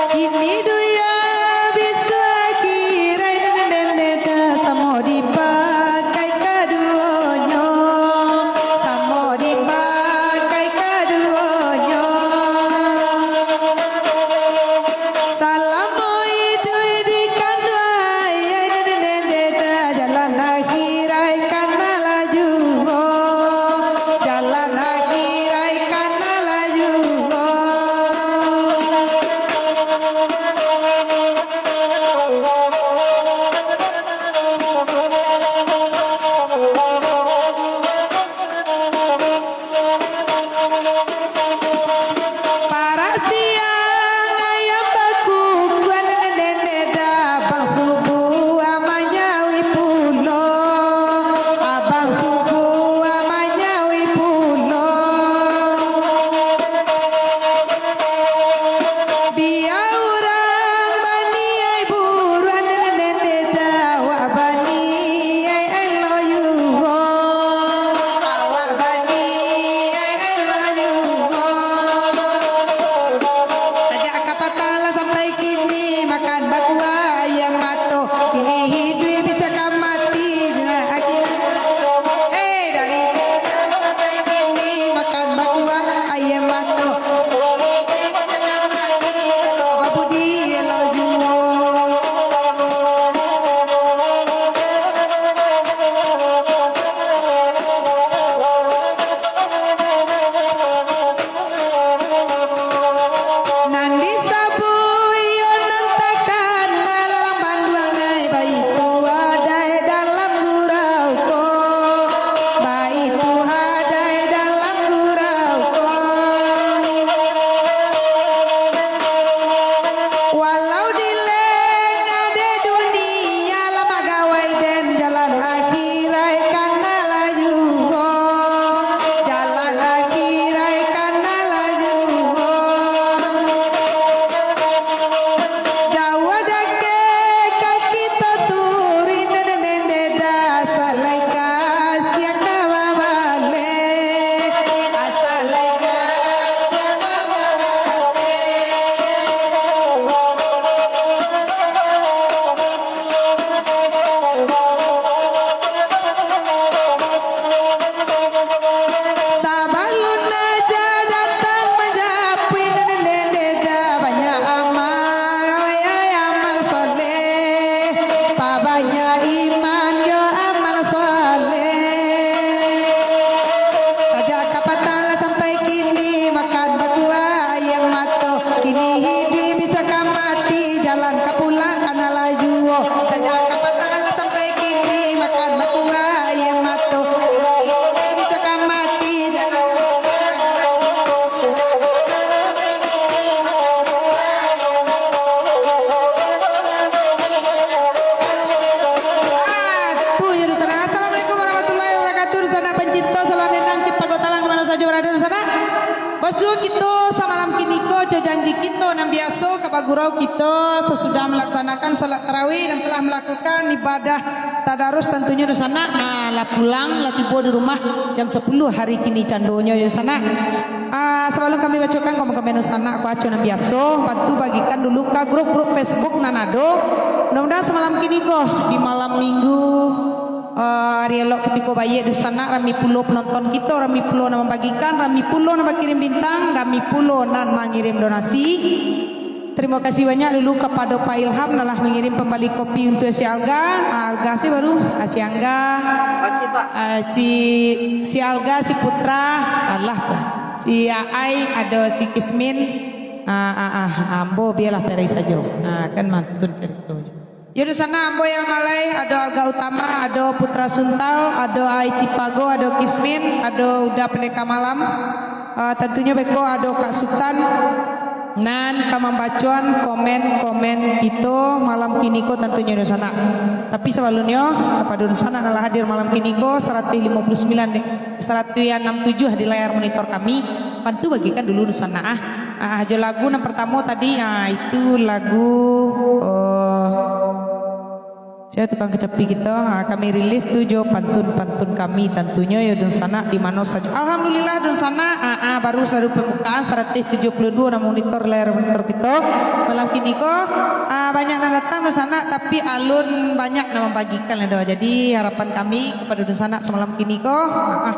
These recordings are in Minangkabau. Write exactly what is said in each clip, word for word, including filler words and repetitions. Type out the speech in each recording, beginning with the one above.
Kini dunia bisuak kirai, nene-nene dah samo dipakai kaduonyo, samo dipakai kaduonyo. Salamo iduik di kanduang ayah, nene-nene dah jalan akhirat ka nan lah juo. Jalan akhirat ka nan lah juo. Parak siang ayam bakukuak, nene-nene dah abang subuah manyauik pulo, abang subuah manyauik pulo. Bia urang baniaik buruak, nene-nene dah awak baniaik elok juo. Awak baniaik elok juo. Sajak kapatang lah sampai kini makan bakuah ayam mato. Kini hiduik bisuak ka mati, di nan akhirat. Eh, dari sampai kini makan bakuah ayam mato. Babudi elok juo. Nan disabuik iyo nan takana, urang Banduang ai, baitu adaik dalam gurau ko, baitu adaik dalam gurau ko. Walau dilengah dek dunia, lamak gawai den jalan akhirat ka nan lah juo. Jalan akhirat ka nan lah juo. Jauah dakek ka kito turuik, nene-nene dah asalaika sia ka babaleh. Asalaika sia ka babaleh. Sabalun aja datang manjapuik, nene-nene dah banyak amal, oi, oi, amal soleh. Pabanyak iman jo amal soleh. Sajak kapatang lah sampai kini makan bakuah ayam mato. Kini hiduik bisuak ka mati, jalan ka pulang ka nan lah juo. Sajak kapatang lah sampai kini makan bakuah ayam mato. Kini hiduik bisuak ka mati, jalan ka pulang ka nan lah juo. Ah, tu je dunsanak. Assalamualaikum warahmatullahi wabarakatuh. Dunsanak pancinto saluang dendang, Cipago Talang, di mano sajo barado dunsanak. Basuo kito samalam kini ko, co janji kito nan biaso ka bagurau kito sasudah malaksanakan salat tarawih dan telah melakukan ibadah tadarus tantunyo dunsanak. Ah, lah pulang, lah tibo di rumah jam sapuluah hari kini candonyo dunsanak. Ah, sabalum kami bacokan komen-komen dunsanak, ko aco nan biaso, bantu bagikan dulu ka grup-grup Facebook nan ado. Mudah-mudahan samalam kini ko, di malam minggu, ah, Ari elok kutiko baiak dunsanak, rami pulo penonton kito, rami pulo nan mambagikan, rami pulo nan bakirim bintang, rami pulo nan mangirim donasi. Tarimo kasih banyak dulu kapado Pak Ilham nan lah mangirim pambali kopi untuak si Alga. Ah, Alga si baru, ah, si Angga. Makasih, Pak. Ah, si, si Alga, si Putra, salah tu. Si Aai, ado si Kismin. Ah, ah, ah, ambo bialah perai sajo. Ah, kan mantun caritonyo. Yo, dunsanak ambo yang malai, ado Alga Utama, ado Putra Suntal, ado Ai Cipago, ado Kismin, ado Uda Pendeka Malam. Ah, tantunyo beko ado Kak Sutan nan ka mambacoan komen-komen kito malam kiniko tantunyo dunsanak. Tapi sabalunnyo, kapado dunsanak nan lah hadir malam kiniko, saratuih limo puluah sambilan dek, saratuih anam tujuah di layar monitor kami, bantu bagikan dulu dunsanak, ah. Ah, jo lagu nan partamo tadi, ah, itu lagu, oh, sia tukang kecapi kito, ah, kami rilis tu jo pantun-pantun kami, tantunyo yo dunsanak di mano sajo. Alhamdulillah dunsanak, ah, ah, baru saru pambukaan, saratuih tujuah puluah duo nan monitor layar monitor kito malam kiniko. Ah, banyak nan datang dunsanak, tapi alun banyak nan mambagikan lah doh. Jadi harapan kami kapado dunsanak samalam kiniko, ah, ah,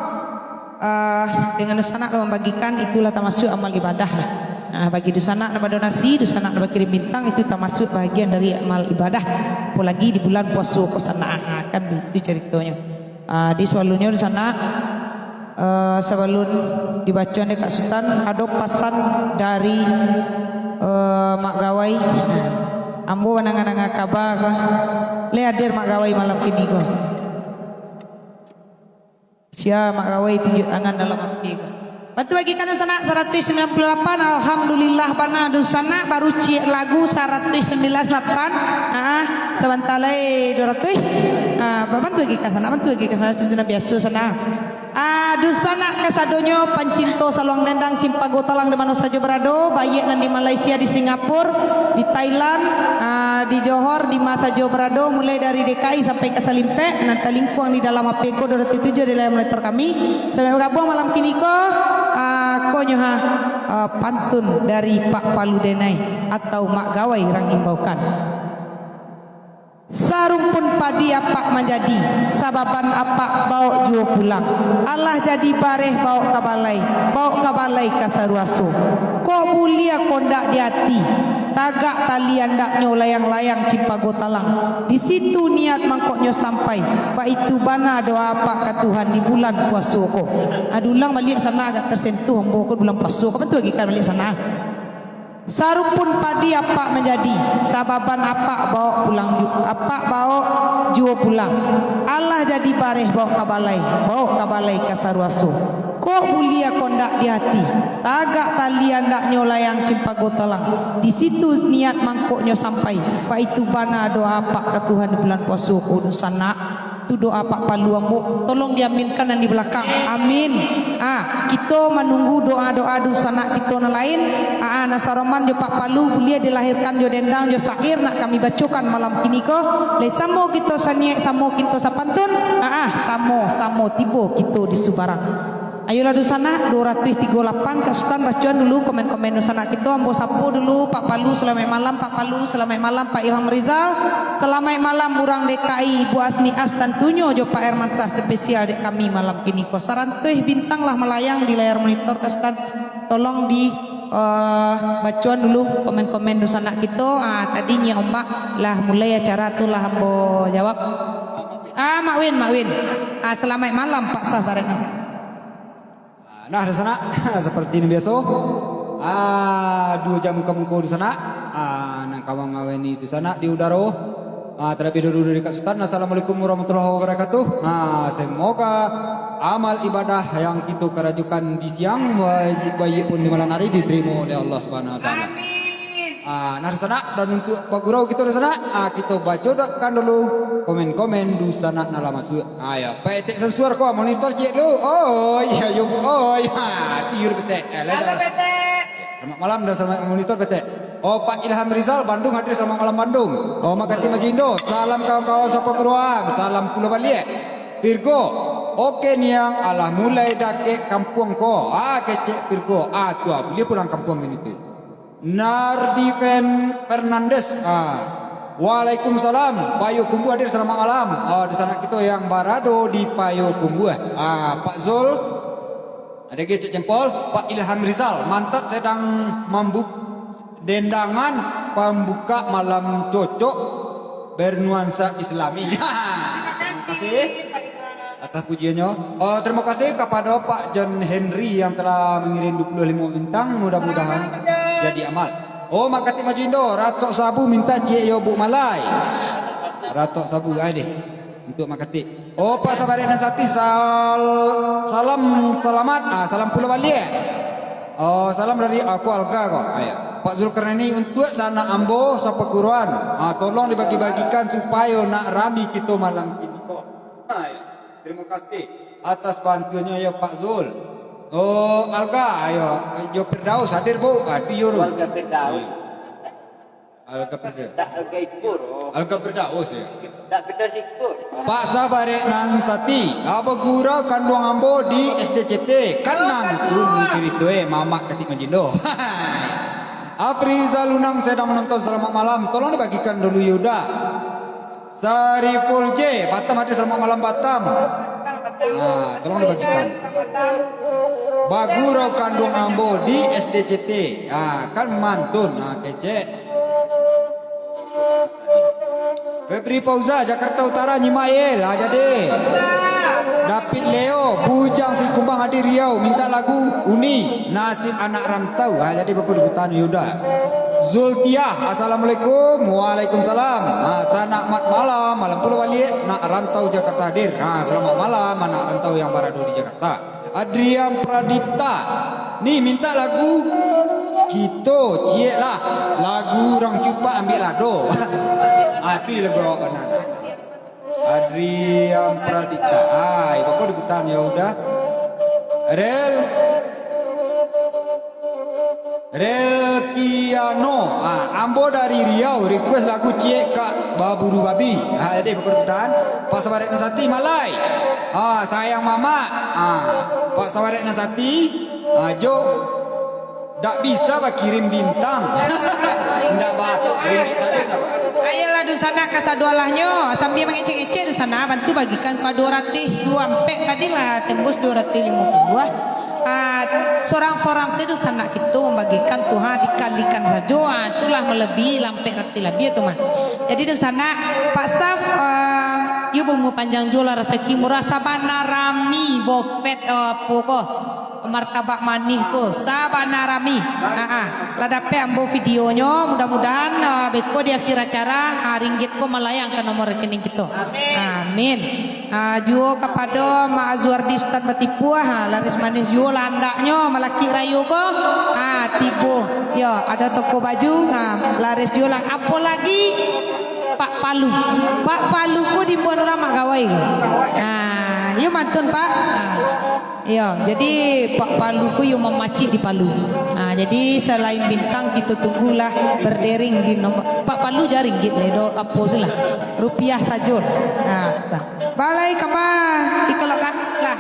Ah, dengan dunsanak lah mambagikan, itulah tamasuak amal ibadah lah. Ah, bagi dunsanak nan badonasi, dunsanak nan bakirim bintang, itu tamasuak bahagian dari amal ibadah. Apolagi di bulan puaso ko sanak, ah, kan baitu caritonyo. Ah, di sabalunnyo dunsanak, eh, sabalun dibaco dek Kak Sutan, ado pasan dari, eh, Mak Gawai. Ambo mandanga-danga kaba ko, lai hadir Mak Gawai malam kini ko. Sia Mak Gawai tunjuak tangan dalam api ko. Bantu bagikan dunsanak saratuih sambilan puluah lapan. Alhamdulillah bana dunsanak, baru ciek lagu saratuih sambilan lapan. Ah, sabanta lai duo ratuih. Ah, bantu bagikan sanak, bantu bagikan sanak, cuntuh nan biaso sanak. Ah, dunsanak kasadonyo pancinto saluang dendang Cimpago Talang di mano sajo barado, baiak nan di Malaysia, di Singapura, di Thailand, ah, di Johor, di ma sajo barado, mulai dari D K I sampai ka Salimpek, nan talingkuang di dalam H P ko duo ratuih tujuah di layar monitor kami. Selamat bagabuang malam kini ko, ah, ko nyo ha, ah, pantun dari Pak Palu Denai atau Mak Gawai urang imbaukan. Sarumpun padi apak manjadi, sababan apak bawok juo pulang. Alah jadi bareh bawok ka balai, bawok ka balai ka saruaso. Kok buliah kondak di ati, tagak tali andaknyo layang-layang Cimpago Talang. Di situ niat mangkoknyo sampai, baitu bana doa apak ka Tuhan di bulan puaso ko. Ado ulang baliak sanak, agak tersentuh ambo ko bulan puaso ko, bantu bagikan baliak sanak. Sarumpun padi apak manjadi, sababan apak bawok pulang ju-, apak bawok juo pulang. Alah jadi bareh bawok ka balai, bawok ka balai ka saruaso. Kok buliah kondak di ati, tagak tali andaknyo layang Cimpago Talang. Di situ niat mangkoknyo sampai, baitu bana doa apak ka Tuhan di bulan puaso ko dunsanak. Tu doa Pak Palu ambo, tolong diaminkan nan di balakang. Amin. Ah, kito manunggu doa-doa dunsanak kito nan lain. Ah, ah, nan saroman jo Pak Palu, buliah dilahirkan jo dendang, jo syair nak kami bacokan malam kini ko. Lai samo kito saniaik, samo kito sapantun. Ah, ah, samo-samo tibo kito di subarang. Ayolah dunsanak, duo ratuih tigo lapan, Kak Sutan bacoan dulu komen-komen dunsanak kito, ambo sapo dulu, Pak Palu, salamaik malam, Pak Palu, salamaik malam, Pak Ilham Rizal, salamaik malam, urang D K I, Ibu Asni As, tantunyo jo Pak Hermansyah, spesial dek kami malam kini ko. Sarantuih bintang lah malayang di layar monitor, Kak Sutan, tolong di, eh, bacoan dulu komen-komen dunsanak kito. Ah, tadi nyiak ombak lah mulai acara tu lah ambo jawab. Ah, Mak Win, Mak Win. Ah, salamaik malam, Pak Sah Barek Nasir. Ah, nah, dunsanak, saparti nan biaso, ah, duo jam ka muko dunsanak, ah, nan ka mangaweni dunsanak di udaro, ah, talabiah dahulu dari Kak Sutan, Assalamualaikum warahmatullahi wabarakatuh. Ah, semoga amal ibadah yang kito karajokan di siang, baiak pun di malam hari, ditarimo oleh Allah Subhanahu Wa Taala. Amin. Ah, nah, dunsanak, dan untuak pagurau kito dunsanak, ah, kito bacodokkan dulu komen-komen dunsanak nan lah masuak. Ah, yo, Pak Etek Sansuar ko, monitor ciek dulu. Oh, iyo, yo, Bu. Oh, iyo. Ha, tiur Petek. Eh, lain Halo, dah. Petek. Selamat malam dan selamat monitor, Petek. Oh, Pak Ilham Rizal, Bandung hadir, selamat malam, Bandung. Oh, Makati Magindo, salam kawan-kawan sapaguruan, salam pulo baliak. Virgo, oke, Niang, alah mulai dakek kampuang ko. Ah, kecek Virgo. Ah, tu ah, buliah pulang kampuang ini tu. Nardi Fen-, Fernandes, ah, Waalaikumsalam. Payokumbuah hadir, selamat malam. Ah, di sanak kito yang barado di Payokumbuah. Ah, Pak Zul. Ada ge cek jempol, Pak Ilham Rizal. Mantap sedang mambuk-, dendangan pambuka malam cocok bernuansa Islami. Terima kasih. Atas pujiannya. Oh, terima kasih kepada Pak John Henry yang telah mengirim dua puluh lima bintang. Mudah-mudahan jadi amal. Oh, Mak Katik Majindo, Ratok Sabu minta ciek yo Buk Malai. Ratok Sabu, ai deh. Untuk Mak Katik. Oh, Pak Sabarek nan sati, sal-, salam salamat. Ah, salam pulo baliak. Oh, salam dari aku, Alga ko. Ah, ya. Pak Zulkarnaini, untuk sanak ambo sapaguruan. Ah, tolong dibagi-bagikan supayo nak rami kito malam kini ko. Ah, ya. Terima kasih atas bantuannya ya Pak Zul. Oh, Alga, ayo, yo Firdaus hadir, Bu. Ah, tu yo, Ru. Alga Firdaus. Alga Firdaus. Tak Alga Ikur. Alga Firdaus, ya. Tak Firdaus Ikur. Pak Sabarek nan sati, ah, bagurau kanduang ambo di S D C T. Kan nantun carito, eh, Mamak Katik Majindo. Afrizal Unang sedang menonton, selamat malam. Tolong dibagikan dulu, Yuda. Sariful J, Batam hadir, selamat malam Batam. Ah, tolong dibagikan. Bagurau kanduang ambo di S D C T. Ah, kan mantun, ah, kecek. Febri Fauza, Jakarta Utara, nyimak, eh, lah jadi. David Leo, Bujang Sikumbang hadir Riau, minta lagu Uni, Nasib Anak Rantau. Ah, jadi baku diputar Yuda. Zulkiah, assalamualaikum. Waalaikumsalam. Ah, selamat malam. Malam pulo baliak, nak rantau Jakarta hadir. Ah, selamat malam, anak rantau yang barado di Jakarta. Adrian Pradipta, ni minta lagu kito ciek lah. Lagu urang cupak ambiak lado. Ah, tu lagu awak bana. Adrian Pradipta. Ai, bako diputar yo Uda. Rel. Rel Kiano. Ah, ambo dari Riau, request lagu ciek Kak Baburu Babi. Ah, jadi bako diputar. Pak Sabarek nan sati, Malai. Ah, Sayang Mamak. Ah, Pak Sabarek nan sati. Ah, jo. Dak bisa bakirim bintang. Ndak ba, ringgit sajo ndak ba. Ayolah, dunsanak kasadoalahnyo, sambia mangecek-ngecek, dunsanak, bantu bagikan ka duo ratuih duo ampek tadi lah, tembus duo ratuih limo puluah. Ah, sorang-sorang sajo dunsanak kito mambagikan tu, ha, dikalikan sajo, ah, itulah melebihi lah ampek ratuih labiah tu mah. Jadi dunsanak, Pak Saf, ah, iyo baumua panjang juo lah, rasaki murah, sabana rami, bofet, ah, apo ko. Martabak manih ko, sabana rami. Ha, ha. Lah dapek ambo videonyo, mudah-mudahan, ah, beko di akhir acara, ah, ringgit ko malayang ka nomor rekening kito. Amin. Ah, juo kapado Mak Azuardi Sutan Batipuah, ah, laris manis juo lah andaknyo malakik rayo ko. Ah, tibo. Yo, ado toko baju, ah, laris juo lah. Apo lagi? Pak Palu. Pak Palu ko dimbuan urang Mak Gawai ko. Ah, iyo mantun, Pak. Ah. Iyo, jadi Pak Palu ko iyo mamacik di Palu. Ah, jadi salain bintang, kito tunggulah berdering di nomor. Pak Palu ja ringgit lai, do apo se lah. Rupiah sajo. Ah, tah. Balai kama, ikalokkan lah.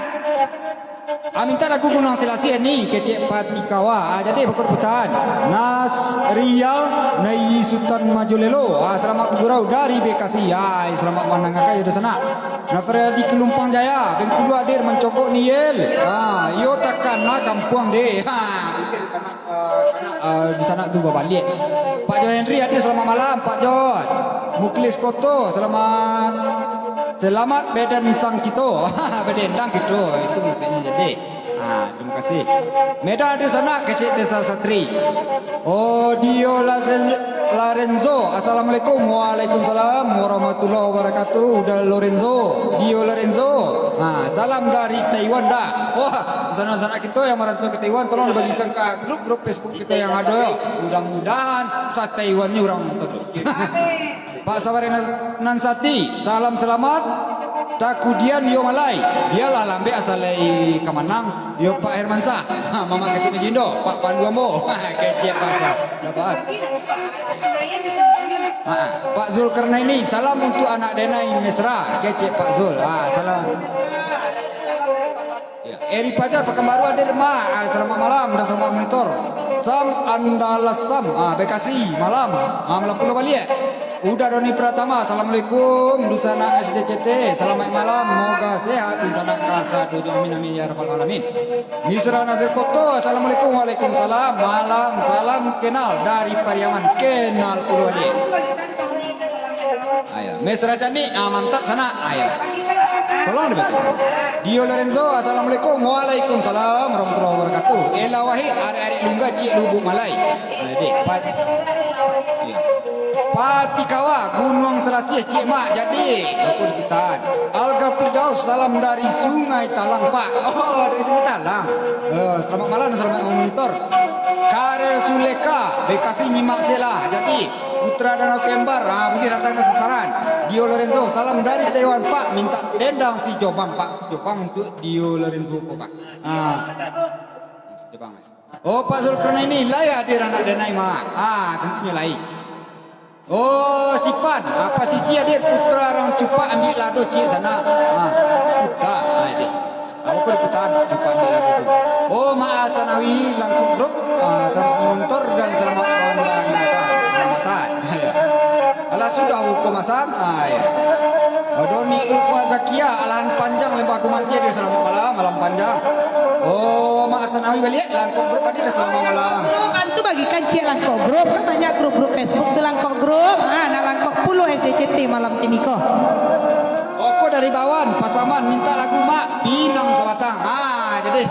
Ah, minta lagu Gunung Silasiah ni, kecek Patikawa. Ah, jadi bakal putaan. Nasrial Nai Sutan Majolelo. Ah, selamat bergurau dari Bekasi. Ah, selamat mandangarkan ya di sana. Nafredi Kelumpang Jaya, Bengkulu hadir mancokok Niel. Ha, iyo takana kampuang deh. Ha, kanak, eh, kanak, eh, di sana tu babaliak. Pak John Henry hadir, selamat malam, Pak John. Muklis Koto, selamat, selamat bedendang kito. Bedendang kito, itu maksudnya jadi. Ha, terima kasih. Medan di sana, kecil Desa Satri. Oh, Dio Lazen-, Lorenzo. Assalamualaikum. Waalaikumsalam warahmatullahi wabarakatuh. Uda Lorenzo. Dio Lorenzo. Ha, salam dari Taiwan dah. Wah, sanak-sanak kita yang merantau ke Taiwan, tolong dibagikan ke grup-grup Facebook kita yang ada. Mudah-mudahan sa-Taiwan ni orang nonton. Pak Sabarek Nan-, Nansati, salam selamat. Takudian yo malai, bialah lambek asal lai ka manang. Yo Pak Hermansyah, ha, Mamak Katik Majindo, Pak Pandu ambo. Kecek pasal. Dapat. Ha, Pak Zulkarnaini, salam untuk anak denai mesra. Kecek Pak Zul. Ha, salam. Ya. Eri Pajar, Pekanbaru hadir, Mak. Ah, selamat malam dan selamat monitor. Sam Andalas Sam, ah, Bekasi, malam. Ah, malam pulo baliak. Uda Doni Pratama, assalamualaikum. Dunsanak S D C T, salamaik malam. Moga sehat dunsanak kasadonyo. Amin, amin, ya rabbal alamin. Misra Nazir Koto, assalamualaikum. Waalaikumsalam. Malam, salam kenal dari Pariaman. Kenal pulo, adik. Ayo, Mesra Canik, ah, mantap sanak. Ayo. Tolong dibantu. Dio Lorenzo, assalamualaikum. Waalaikumsalam warahmatullahi wabarakatuh. Ella Wahid, arek-arek Lungga, Ciek Lubuk Malai. Ayo, deh. Pat-, iya. Patikawa, Gunuang Salasiah, Ciek Mak, jadi. Aku diputar. Alga Firdaus, salam dari Sungai Talang, Pak. Oh, dari Sungai Talang. Eh, selamat malam, selamat memonitor. Karir Suleka, Bekasi nyimak selah. Jadi, Putra Danau Kembar, ah, buliah datang ka sasaran. Dio Lorenzo, salam dari Taiwan, Pak. Minta dendang si Jobang, Pak. Si Jobang untuk Dio Lorenzo, Pak. Ah. Si Jobang. Oh, Pak Zulkarnaini, lai hadir anak denai, Mak. Ah, tentunyo lai. Oh, Sipan, apa sisi hadir Putra Rang Cupak, ambiak lado ciek sanak. Ah, Putra, ah, deh. Awak ko di Putra Rang Cupak, ambiak lado tu. Oh, Mak Asanawi, Langkok Group, ah, selamat monitor dan selamat kawan dan kawan. Masan. Alah sudah hukum Masan. Ah, ya. Oh, Doni Ulfa Zakia, Alahan Panjang, Lembah Kumanti, hadir selamat malam, malam panjang. Oh, Mak Asanawi baliak, Langkok Group hadir selamat malam. Grup, antu bagikan ciek Langkok Group, kan banyak grup-grup Facebook tu Langkok Group. Ha, nak Langkok pulo S D C T malam kini ko. Oko dari Bawan, Pasaman, minta lagu Mak, Pinang Sabatang. Ha, jadi,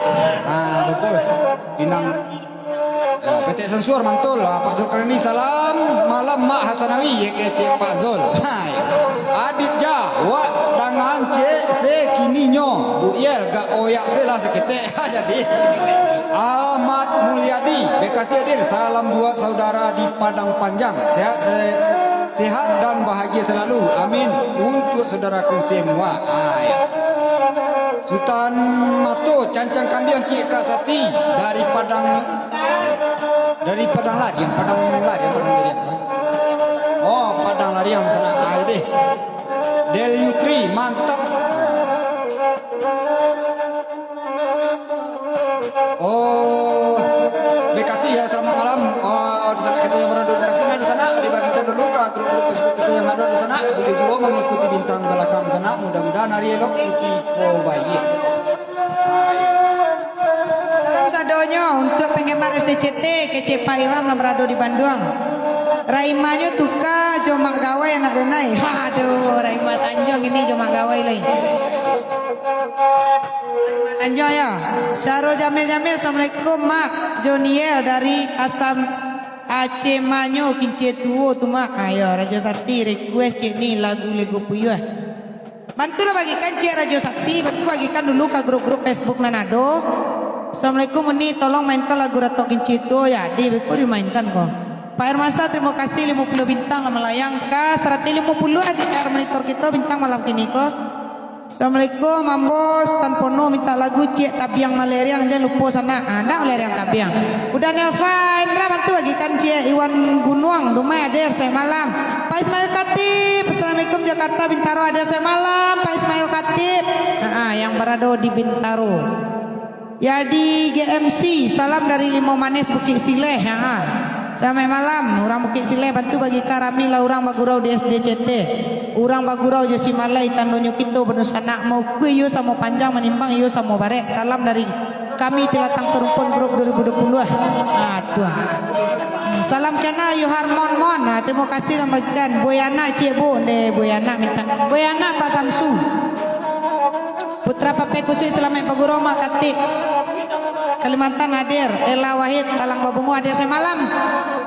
ha, betul. Pinang, ya, Petek Sansur, mantul. Ha, Pak Zulkarni, salam malam Mak Hasanawi, ya kecek Pak Zul. Hai. Adit Ja, wak dangan cek sekininyo. Bu Yel, gak oyak se lah saketek. Jadi, Ahmad Mulyadi, Bekasi hadir. Salam buat saudara di Padang Panjang. Sehat, se-, sehat dan bahagia selalu. Amin. Untuk saudaraku semua. Ai. Sutan Mato, Cancang Kambiang, Cik Kak Sati, dari Padang, dari Padang Lariang, Padang Lariang, Padang Lariang. Oh, Padang Lariang sana. Ai deh. Del Yutri, mantap. Oh, Bekasi ya, selamat malam. Oh, di sana kita yang berada di Bekasi, nah, di sana dibagikan dulu ke grup-grup Facebook kita yang ada di sana. Boleh juga mengikuti bintang belakang di sana. Mudah-mudahan hari elok putih ko baik. Salam sadonyo untuk penggemar S D C T, kecek Pak Ilham lah berada di Bandung. Raimanyo tuka jo Mak Gawai anak denai. Aduh, Raima Tanjung ini jo Mak Gawai lai. Tanjung yo. Syarul Jamil Jamil, assalamualaikum Mak. Joniel dari Asam Aceh Manyo, Kincir Tuo tu Mak. Ayo, Rajo Sati request cik ni lagu Lego Puyuah. Bantulah bagikan cik Rajo Sati, bantu bagikan dulu ka grup-grup Facebook nan ado. Assalamualaikum Uni, tolong mainkan lagu Ratok Kincir Tuo. Jadi, beko dimainkan ko. Pak Hermansyah, terima kasih limo puluah bintang lah malayang ka saratus limo puluah di layar monitor kito bintang malam kini ko. Assalamualaikum, ambo Sutan Pono minta lagu Ciek Tabiang Maleriang, jan lupo sanak. Ah, ndak Maleriang Tabiang. Uda Nelva Indra, bantu bagikan Ciek Iwan Gunuang, Dumai hadir sahari malam. Pak Ismail Katib, Assalamualaikum Jakarta, Bintaro hadir sahari malam, Pak Ismail Katib. Ah, yang berado di Bintaro. Yadi G M C, salam dari Limau Manis, Bukik Sileh. Ha. Salamaik malam, urang Bukik Sileh, bantu bagikan rami lah urang bagurau di S D C T. Urang bagurau jo si Malai, tandonyo kito badunsanak, maukua iyo samo panjang, manimbang iyo samo barek. Salam dari kami Tilatang Sarumpun Group dua ribu dua puluh. Ha, tu. Salam kenal Yoharmon Mon. Ha, terima kasih lah bagikan. Boyana Cik Bu, deh Boyana minta. Boyana Pak Samsu. Putra Pape Kusui, salamaik bagurau Mak Katik. Kalimantan hadir, Ella Wahid, Talang Babungo hadir sahari malam.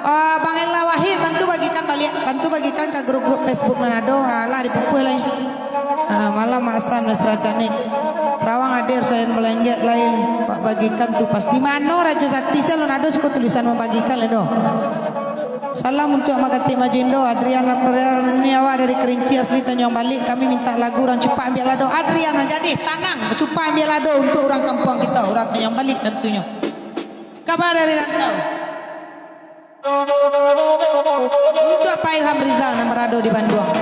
Ah, Bang Ella Wahid, bantu bagikan baliak, bantu bagikan ka grup-grup Facebook nan ado. Ah, lah dipupuih lai. Ah, malam Mak San, Mesra Canik. Perawang hadir, Soyan Malenggek lai. Pak bagikan tu pasti. Mano Rajo Sakti, sia lo nan ado suko tulisan mambagikan lai doh. Salam untuak Mak Katik Majindo, Adrian April, ni awak dari Kerinci asli Tanjuang Balik, kami minta lagu Urang Cupak Ambiak Lado. Adrian, jadi tanang, Cupak Ambiak Lado untuak urang kampuang kito, urang Tanjuang Balik tantunyo. Kabar dari rantau. Untuak Pak Ilham Rizal nan barado di Banduang.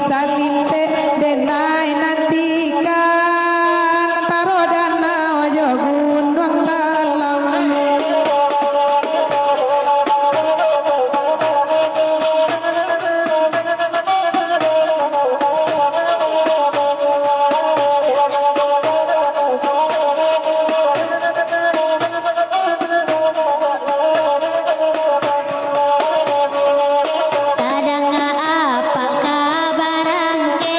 Salimpek denai nantikan, antaro danau jo gunuang talang. Tadanga apak ka barangke.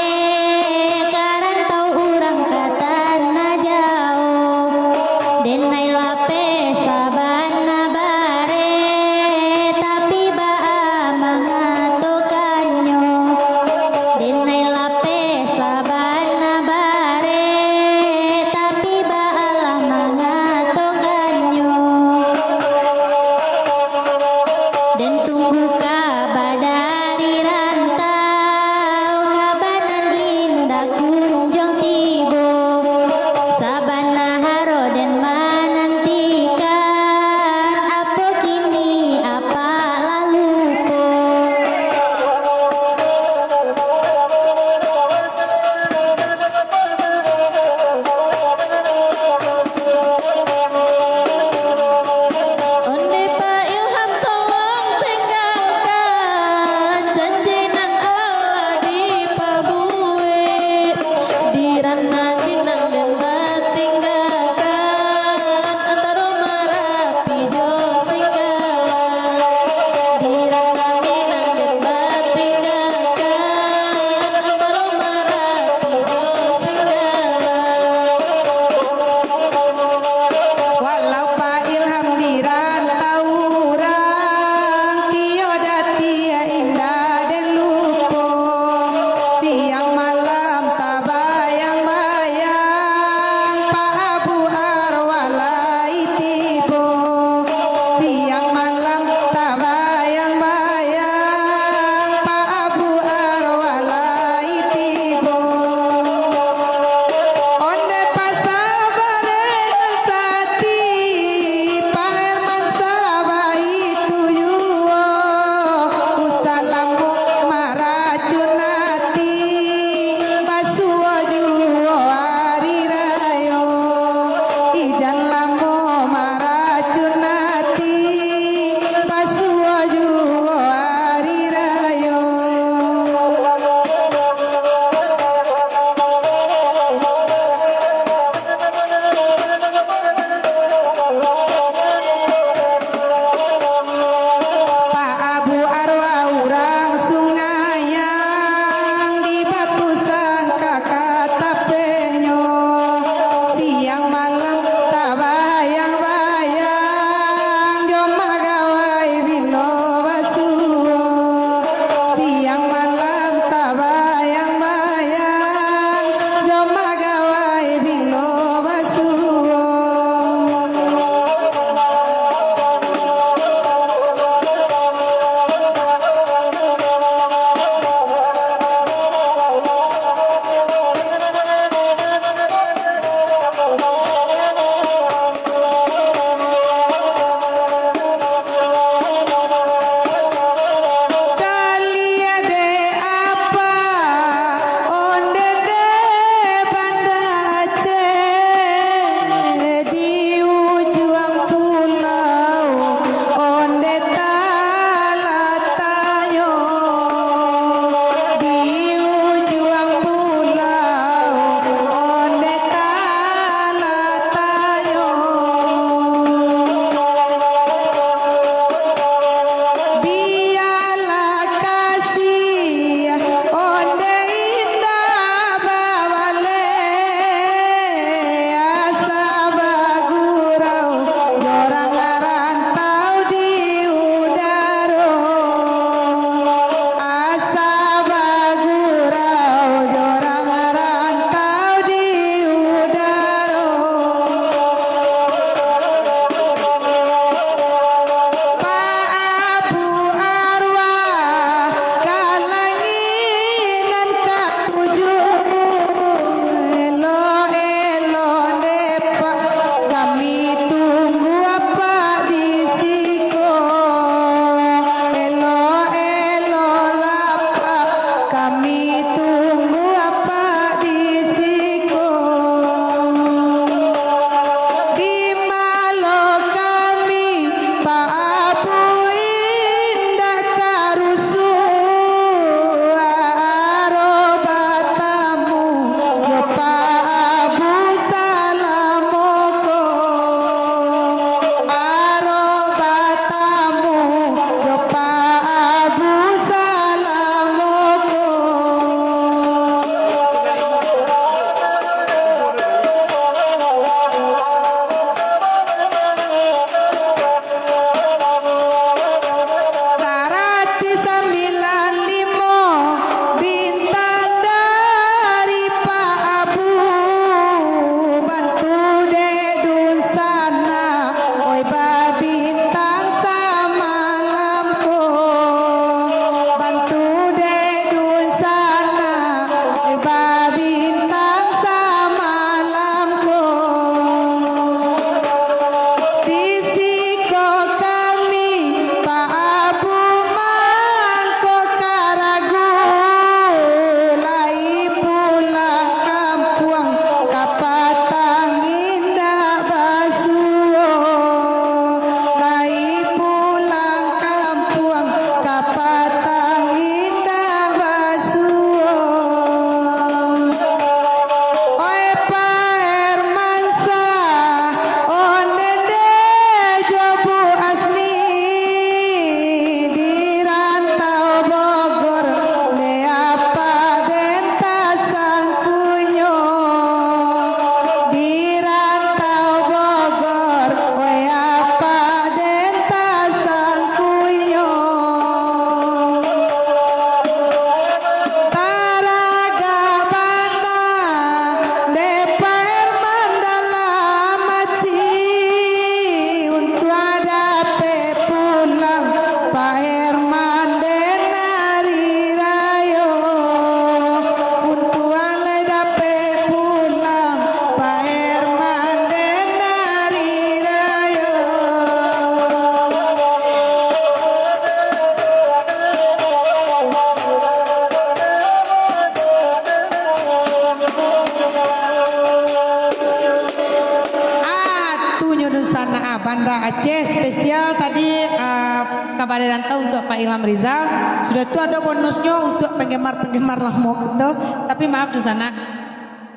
Banda Aceh spesial tadi, ah, kabare rantau untuak Pak Ilham Rizal. Sudah tu ado bonusnyo untuak penggemar-penggemar lamo kito. Tapi maaf dunsanak.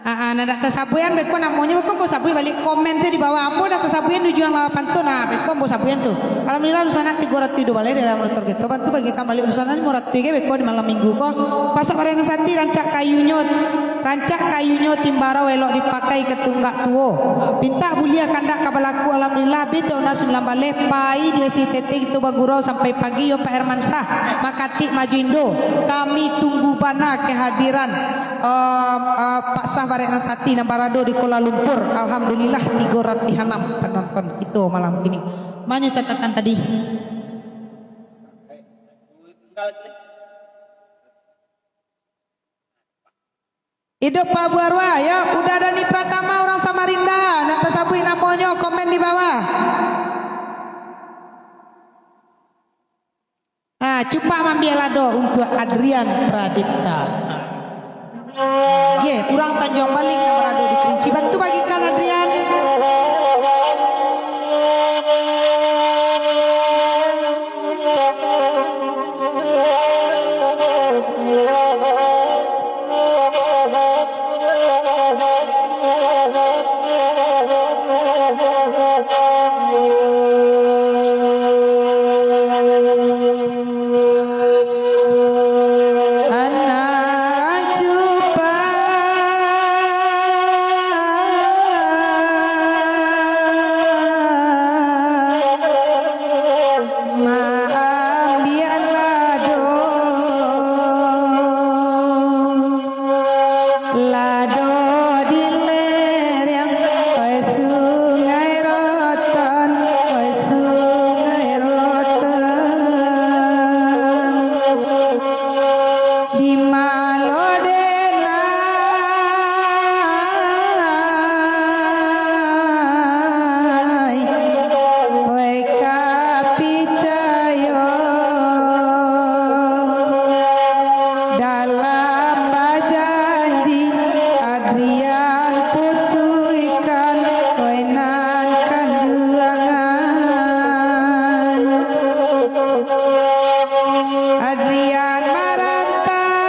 Ah, ah, nan dak tasabuikan beko namonyo, beko ambo sabuik baliak, komen sajo di bawah. Ambo dak tasabuikan tujuan lapan tu, nah, beko ambo sabuikan tu. Alhamdulillah, dunsanak tigo ratuih duo baleh dalam motor kito. Bantu bagikan baliak dunsanak limo ratuih ge beko di malam minggu ko. Pasak Bareh Nan Sati, rancak kayunyo, rancak kayunyo timbarau elok dipakai ka tunggak tuo. Pintak buliah kandak ka balaku, alhamdulillah, abih tu nan sambilan baleh, pai di S I T T kito bagurau sampai pagi yo Pak Hermansyah, makatik maju indo. Kami tunggu bana kehadiran, em, eh, Pak Sah Bareh Nan Sati nan barado di Kuala Lumpur. Alhamdulillah, tigo ratuih anam penonton kito malam kini. Manyo catatan tadi. Idup Pak Abu Arwah, yo. Uda Dani Pratama, urang Samarinda, nak tasabuik namonyo, komen di bawah. Ah, cupak maambiak lado untuak Adrian Pradipta. Ye, urang Tanjuang Balik nan barado di Kerinci. Bantu bagikan Adrian. Anak cupak maambiak lado. Lado di lereng, oi Sungai Rotan, oi Sungai Rotan. Di malo denai, oi ka picayo. Dalam bajanji, Adrian putuihkan, oi nan kanduangan. Adrian marantau,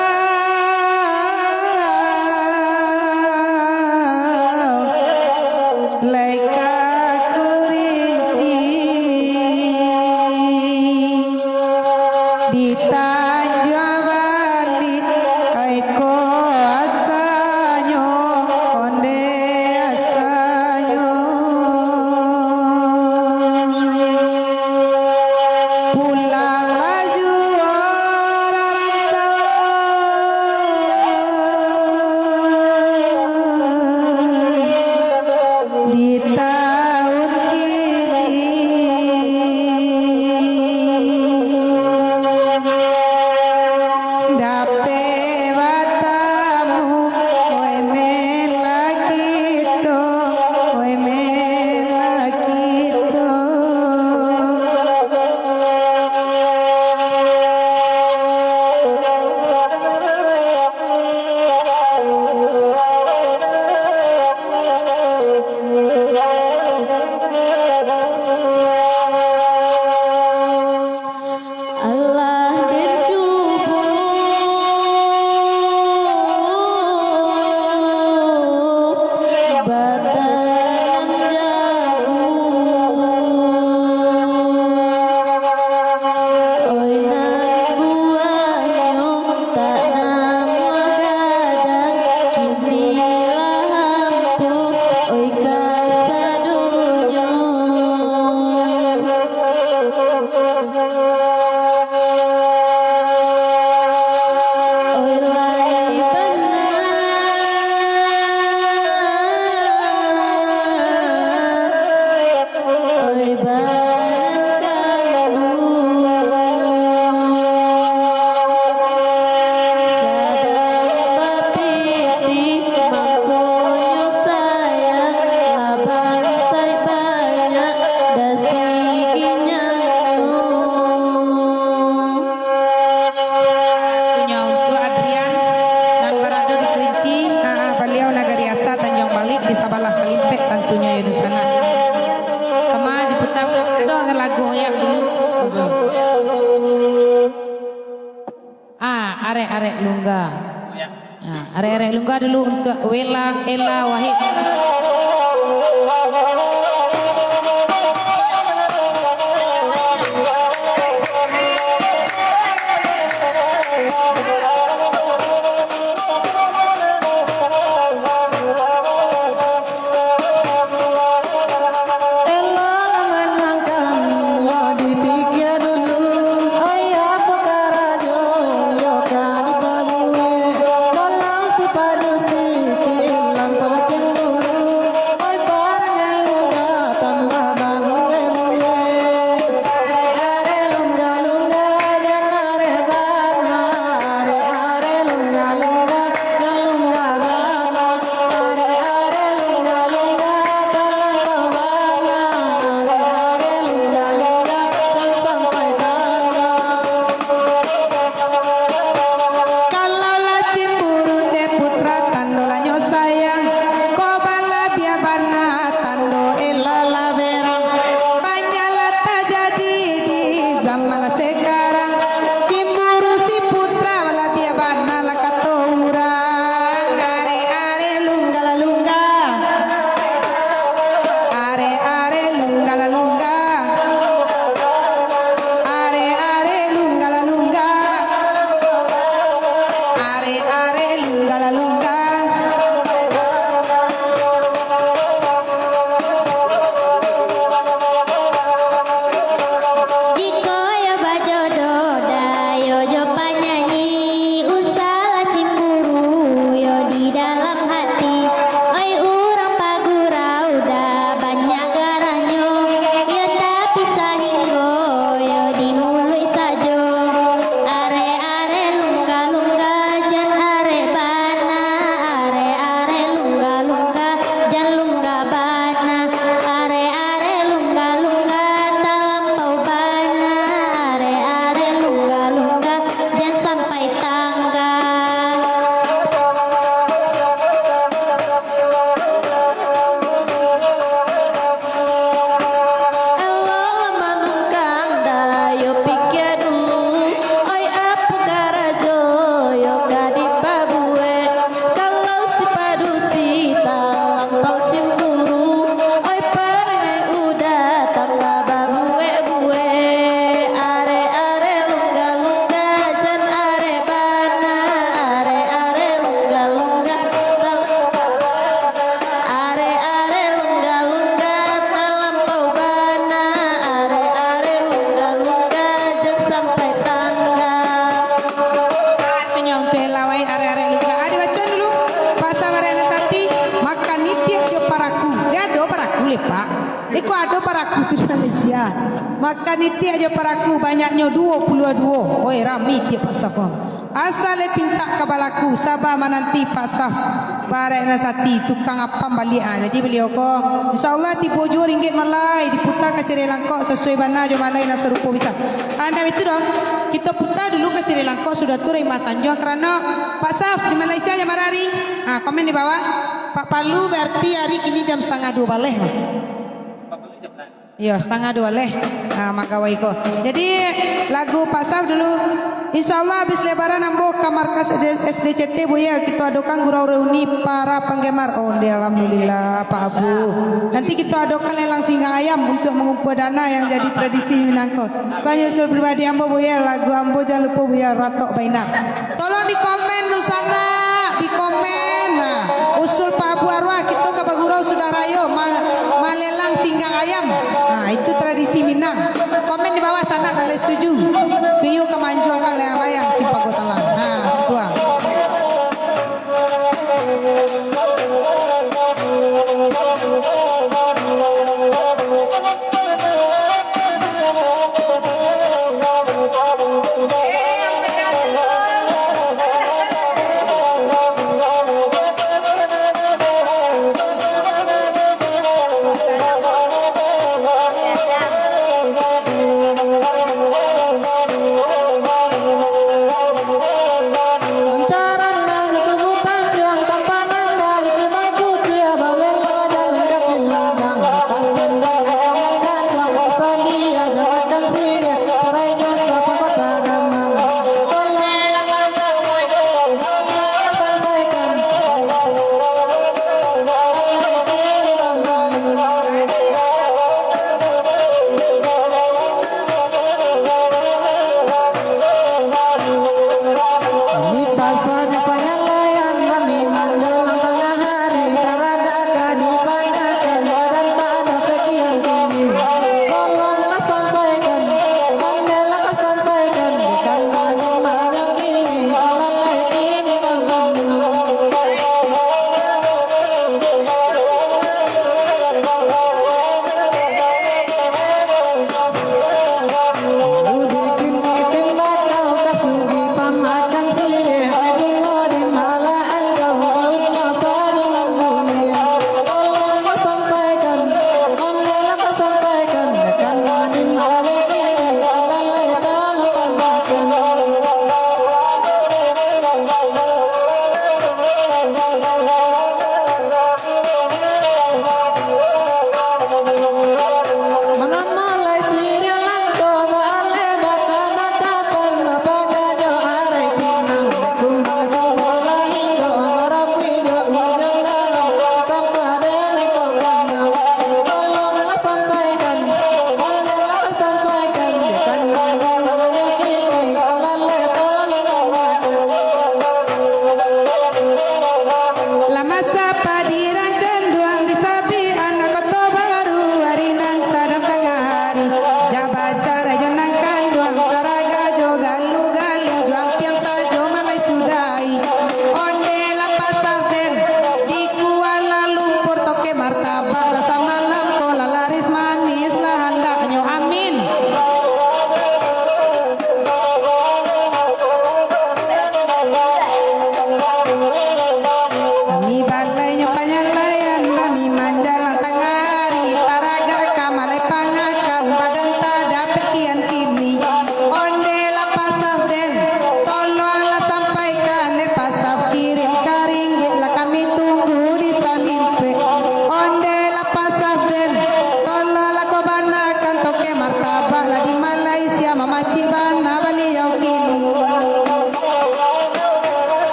lai ka Kerinci. Di Tanjuang Balik, ai ko asanyo, onde asanyo. Pulang laju urang rantau. Di taun kini, dapek batamu, oi mela kito, oi mela kito. Alah den cubo batalang jauah. Oi nan buahnyo tak namuah gadang, kini lah ampuh, oi kasadonyo. Oi lai bana, oi bana kanduang, sadang bapitih, mangkonyo sayang, lah bansaik banyak dasi ginjangnyo. Tantunyo untuak Adrian nan barado di Kerinci, ah, ah, baliau nagari asa Tanjuang Balik, di sabalah Salimpek tantunyo, yo dunsanak. Kama diputar Ah, arek-arek Lungga. Ah, arek-arek Lungga dulu untuak Wela, Ela, Wahid. Ela lah manangkan, yo dipikia dulu, oi apo karajo, yo ka dipabuek. Kalau si padusi, tilang pacemburu, oi parangai uda tambah babuek-buek. Arek-arek Lungga-Lungga, jan arek bana, arek-arek Lungga-Lungga, jan Lungga bana. Arek-arek Lungga-Lungga, talampau bana. Arek-arek Lungga-Lungga, jan sampai tangga. Kalau lah cimburu dek putra, tando lah nyo sayang. Ko balabiah bana, tando Ela lah berang. Banyaklah tajadi di zaman sekarang. Cimburu si putra balabiah bana lah kato urang. Arek-arek Lungga-Lungga. Arek-arek Lungga-Lungga. Arek-arek Lungga-Lungga. Arek-arek Lungga-Lungga. Jikok yo bajodoh, dayo jo panyanyi, usahlah cimburu yo di dalam hati. Oi urang pagurau, dah banyak garahnyo, yo tapi sahinggo yo di muluik sajo. Arek-arek Lungga-Lungga, jan arek bana. Arek-arek Lungga-Lungga, jan Lungga bana. Arek-arek Lungga-Lungga, talampau bana. Arek-arek Lungga-Lungga, jan sampai tangga. Ela lah manangkan, dayo pikia dulu, oi apo karajo yo ka dipabuek. Kalau si padusi talampau cimburu, oi parangai uda tambah babuek-buek. Arek-arek Lungga-Lungga, jan arek bana. Arek-arek Lungga-Lungga, tal- Arek-arek Lungga-Lungga, talampau bana. Arek-arek Lungga-Lungga, jan sampai tangga. Ah, tu nyo untuak Ela wai, arek-arek Lungga. Ah, dibaco dulu. Pasal arek nan sati, makan itiak jo paraku. Yo ado paraku leh, Pak. Iko ado paraku tu di Malaysia. Makan itiak jo paraku, banyaknyo duo puluah duo. Oi, rami tiak pasal ko. Asa lai pintak ka balaku, saba mananti Pak Saf, barek nan sati, tukang apam baliak. Ah, jadi baliau ko, insyaallah tibo juo ringgit malai, diputa ka Sireh Langkok sasuai bana jo malai nan sarupo bisa. Ah, ndak itu doh. Kito puta dulu ka Sireh Langkok, sudah tu Rahimah Tanjuang, karano Pak Saf di Malaysia jan marari. Ah, komen di bawah. Pak Palu berarti hari kini jam satangah duo baleh lah. Iyo, satangah duo leh, ah, magawai ko. Jadi, lagu Pak Saf dulu. Insyaallah, abih Lebaran ambo ka markas S D C T, Buya, kito adokan gurau reuni para penggemar. Oh, alhamdulillah, Pak Abu. Nanti kito adokan lelang singgah ayam untuk mengumpul dana yang jadi tradisi Minang ko. Banyak usul pribadi ambo, Buya, lagu ambo, jan lupo, Buya, Ratok Bainar. Tolong di komen, Nusana, di komen. Nah, usul Pak Abu Arwah, kito ka bagurau sudah rayo, ma-, malelang singgah ayam. Nah, itu tradisi Minang. Komen di bawah sana kalau setuju. Kuyo ka manjualkan layang-layang Cimpago Talang. Nah, tua.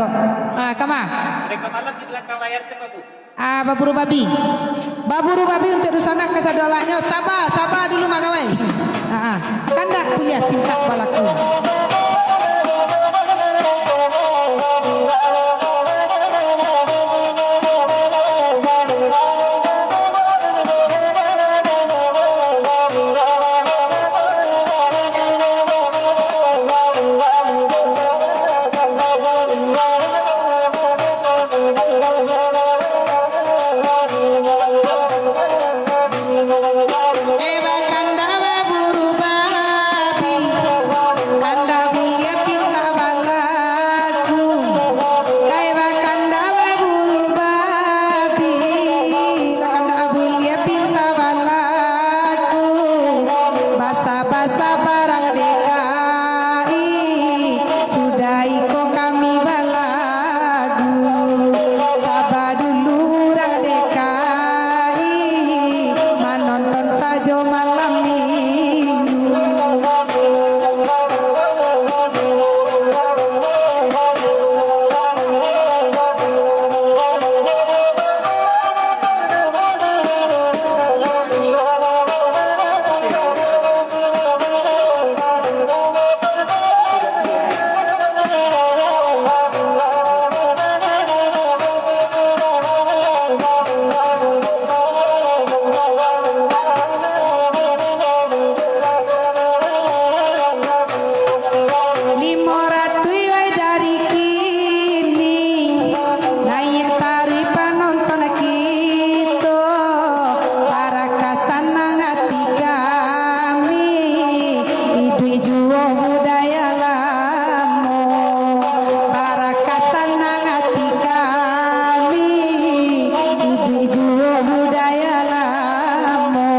Ah, kama? Mereka malam di belakang layar siapa, Bu? Ah, baburu babi. Baburu babi untuk dunsanak kasadonyo. Saba, saba dulu, Mak Kawai. Ah, ah. Kandak kuliah pintak balaku. Eh, bakanda baburu babi, kanda buliah pintak balaku. Ai, bakanda baburu babi, kanda buliah pintak balaku. Basa-basa barang dekai, sudah iko kami balagu. Saba dulu urang dekai, manonton sajo malam minggu. Limo ratuih wai dari kini, naiak taruih panonton kito, barakah sanang ati kami, iduik juo budaya lamo, barakah sanang ati kami, iduik juo budaya lamo.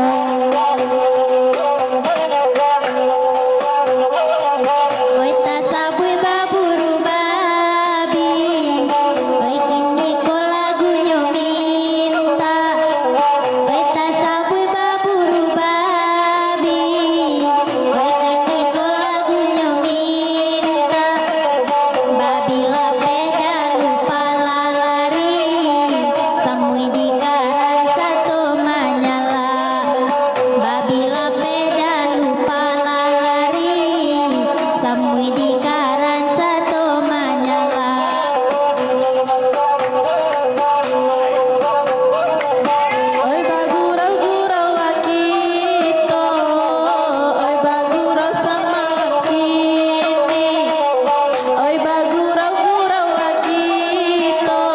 Oi, tasabuik baburu babi, oi, kini ko lagunyo mintak. Oi, tasabuik baburu babi, oi, kini ko lagunyo mintak. Babi lapeh dalu pala lari, samui di karang sato manyala. Babi lapeh dalu pala lari, samui di karang sato manyala. Oi bagurau-gurau lah kito, oi bagurau samalam kini, oi bagurau-gurau lah kito,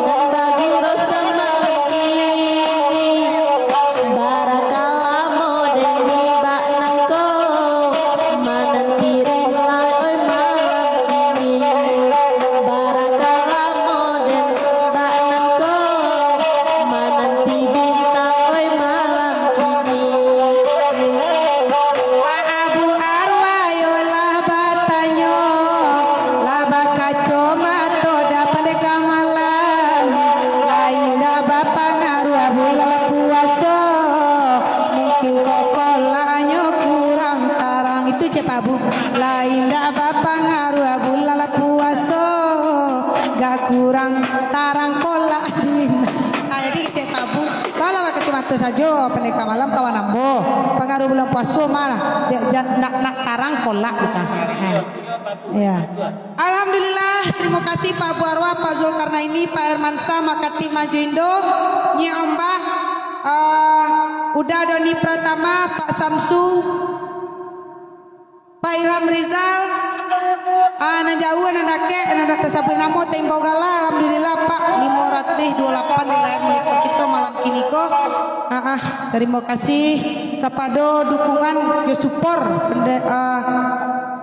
nan bagurau samalam kini. Barakah lamo den di bak nangko, mananti rimlah oi malam kini. Barakah lamo den di bak nangko, mananti bintang oi malam kini. Abu Arwah yo lah batanyo, lah bakacomato dah pandeka malam, lain dah bapangaruah bulan puaso, mungkin kok kolaknyo kurang tarang. Itu cek Pak Bu, lain dah bapangaruah bulan puaso, gak kurang tarang kolak. Ah, jadi cek Pak Bu, malah bakacomato sajo pandeka malam kawan ambo, pangaruah bulan puaso malah, ja-, ja-, nak, nak tarang kolak kita. Ha. Ya. Alhamdulillah, terima kasih Pak Abu Arwah, Pak Zulkarnaini, Pak Hermansyah, Mak Katik Majo Indo, Nyi Ombak, eh, Uda Doni Pratama, Pak Samsu, Pak Ilham Rizal, ah, nan jauah, nan dakek, nan dak tasabuik namo, taimbau gala, alhamdulillah, Pak, limo ratuih duo lapan di layar monitor kito malam kini ko. Ah, ah, tarimo kasih kapado dukungan jo supor pende-, ah,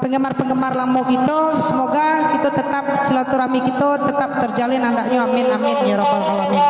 penggemar-penggemar lamo kito, semoga kito tetap silaturahmi kito tetap terjalin andaknyo. Amin, amin, ya rabbal alamin.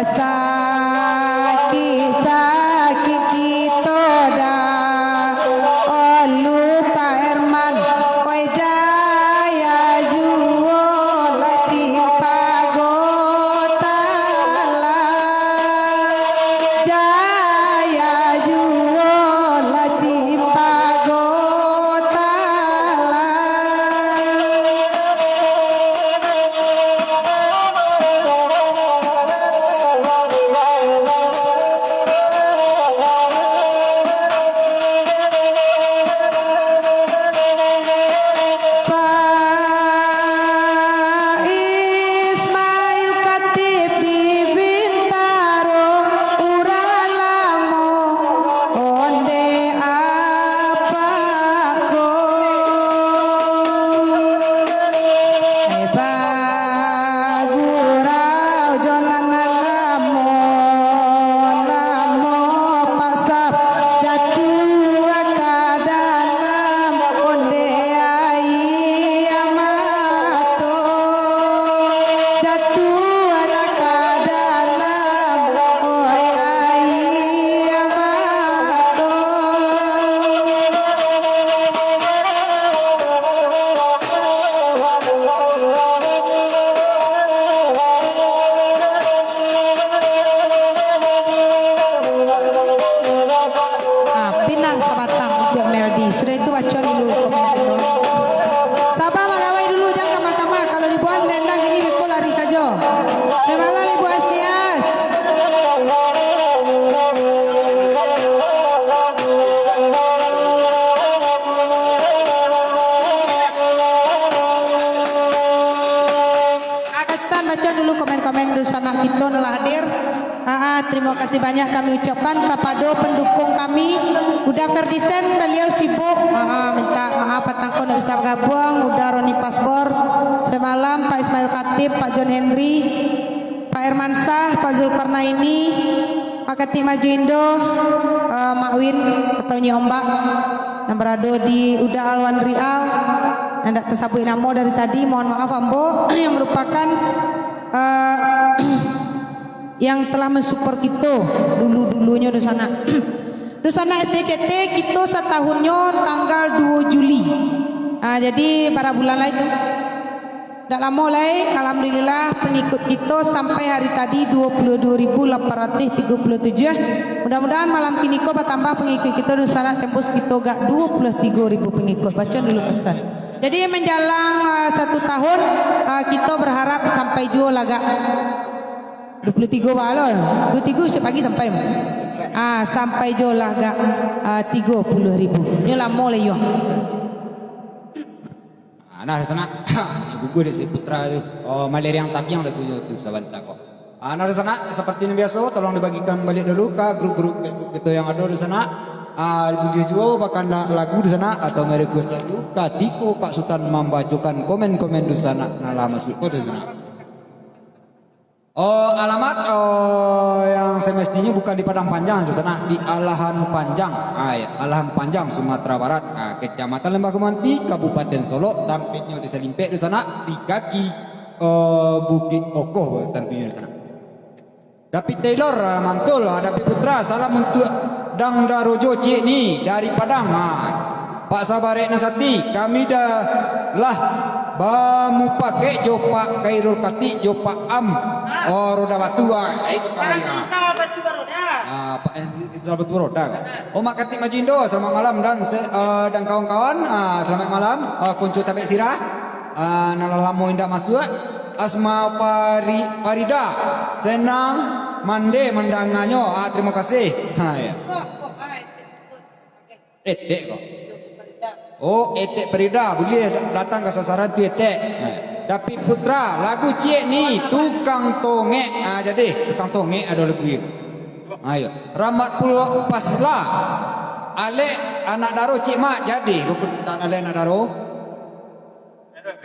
Sakik-sakik kito dah, olu Pak Herman, oi jaya juo lah cimpago talah, jaya juo lah cimpago talah. Pak Ismail Khatib di Bintaro, urang lamo onde apak ko. Bagurau jo nan lamo, lamo pasar, jatuah ka dalam onde aia mato, jatuahlah ka dalam, oi, aia mato. Ah, pinang sabatang untuak Meldi. Sudah itu baco dulu komen dulu. Sabar bagawai dulu, jangan kamah-kamah. Kalau dibuang dendang gini, beko lari sajo. Selamat malam, Ibu Astias. Kastan baco dulu komen-komen dunsanak kito nan lah hadir. Aa, terima kasih banyak kami ucapkan kapado pendukung kami. Uda Ferdisen, baliau sibuk. Aa, minta maaf patang ko ndak bisa bagabuang. Uda Roni Pasbor, semalam Pak Ismail Khatib, Pak John Henry, Pak Hermansyah, Pak Zulkarnaini, Pak Katik Maju Indo, aa, Mak Win atau Nyi Ombak yang berado di Uda Alwan Rial, yang ndak tasabuik namo dari tadi, mohon maaf ambo, yang merupakan, aa, yang telah mensupport kito dulu-dulunyo dunsanak. Dunsanak S D C T kito satahunnyo tanggal duo Juli. Ah, jadi bara bulan lai tu. Ndak lamo lai, alhamdulillah pengikut kito sampai hari tadi duo puluah duo ribu lapan ratus tigo puluah tujuah. Mudah-mudahan malam kini ko batambah pengikut kito dunsanak tembus kito gak duo puluah tigo ribu pengikut. Baco dulu Ustaz. Jadi menjalang, ah, satu tahun, ah, kito berharap sampai juo lah gak. Duo puluah tigo balo. Duo tigo siap pagi sampai. Ah, sampai jo lah gak, ah, tigo puluah ribu. Nyo lamo lah iyo. Ah, nah, dunsanak. Gugu dek si Putra tu. Oh, maleriang tabiang lagunyo tu sabanta ko. Ah, nah, dunsanak, seperti yang biaso, tolong dibagikan baliak dulu ka grup-grup Facebook kito yang ado, dunsanak. Ah, buliah juo bakandak lagu, dunsanak, atau merequest lagu, katiko Kak Sutan mambacokan komen-komen dunsanak nan lah masuak ko, dunsanak. Oh, alamat, oh, yang semestinyo bukan di Padang Panjang, dunsanak, di Alahan Panjang. Ah, ya, Alahan Panjang, Sumatera Barat. Ah, Kecamatan Lembah Kumanti, Kabupaten Solok, tampeknyo di Salimpek, dunsanak, di kaki, oh, Bukik Okoh, tantunyo, dunsanak. David Taylor, ah, mantul, ah, David Putra, salam untuak Dang Darojo ciek ni, dari Padang, ah. Pak Sabarek Nasati, kami dah lah bamupakek jo Pak Khairul Katik jo Pak Am, oh, Roda Batu, ah, itu kamari, ah. Ah, Pak, eh, Rizal Batu Roda, kan? Oh, Mak Katik Maju Indo, selamat malam, dan se-, eh, dan kawan-kawan, ah, selamat malam, ah, Konco Tabek Sirah, ah, nan lah lamo indak masuak, Asma Fari-, Farida, senang mande mandanganyo, ah, terima kasih. Ha, ya. Etek ko. Oh, Etek Perida, buliah datang ka sasaran tu, Etek. Eh, David Putra, lagu ciek ni, Tukang Tongek. Ah, jadi, Tukang Tongek ado lagu ni. Ayo. Rahmat Pulo Pasla. Alek anak daro, Cik Mak, jadi. Buku tentang Alek anak daro.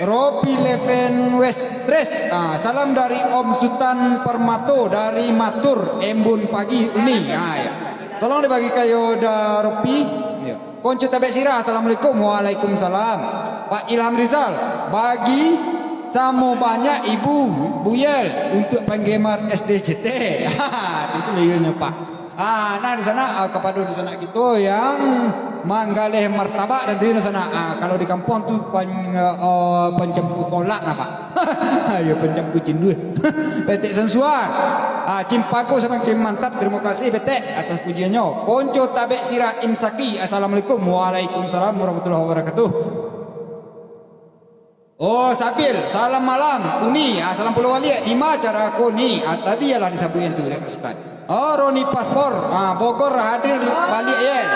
Ropi Leven Westres. Ah, salam dari Om Sutan Permato dari Matur, Embun Pagi, Uni. Ah, ya. Tolong dibagi kayo dah, Ropi. Ya. Konco Tabek Sirah, assalamualaikum. Waalaikumsalam. Pak Ilham Rizal, bagi Samo banyak ibu, Buyel, untuk penggemar S D C T. Tentu lah iyo nyo, Pak. Ah, nah, di sana, ah, kepada di sana kito yang manggaleh martabak dan di sana. Ah, kalau di kampuang tu pan-, ah, pancampu kolak nah, Pak. Iyo, pancampu cindua. Petek Sansuar. Ah, Cimpago samakin mantap. Terima kasih, Petek, atas pujiannyo. Konco Tabek Sira Imsaki. Assalamualaikum. Waalaikumsalam warahmatullahi wabarakatuh. Oh, Sabil, salam malam, Uni. Ah, salam pulo baliak. Di ma acara ko ni? Ah, tadi lah disabuikan tu dek Kak Sutan. Oh, Roni Paspor, ah, Bogor hadir baliak, Yen.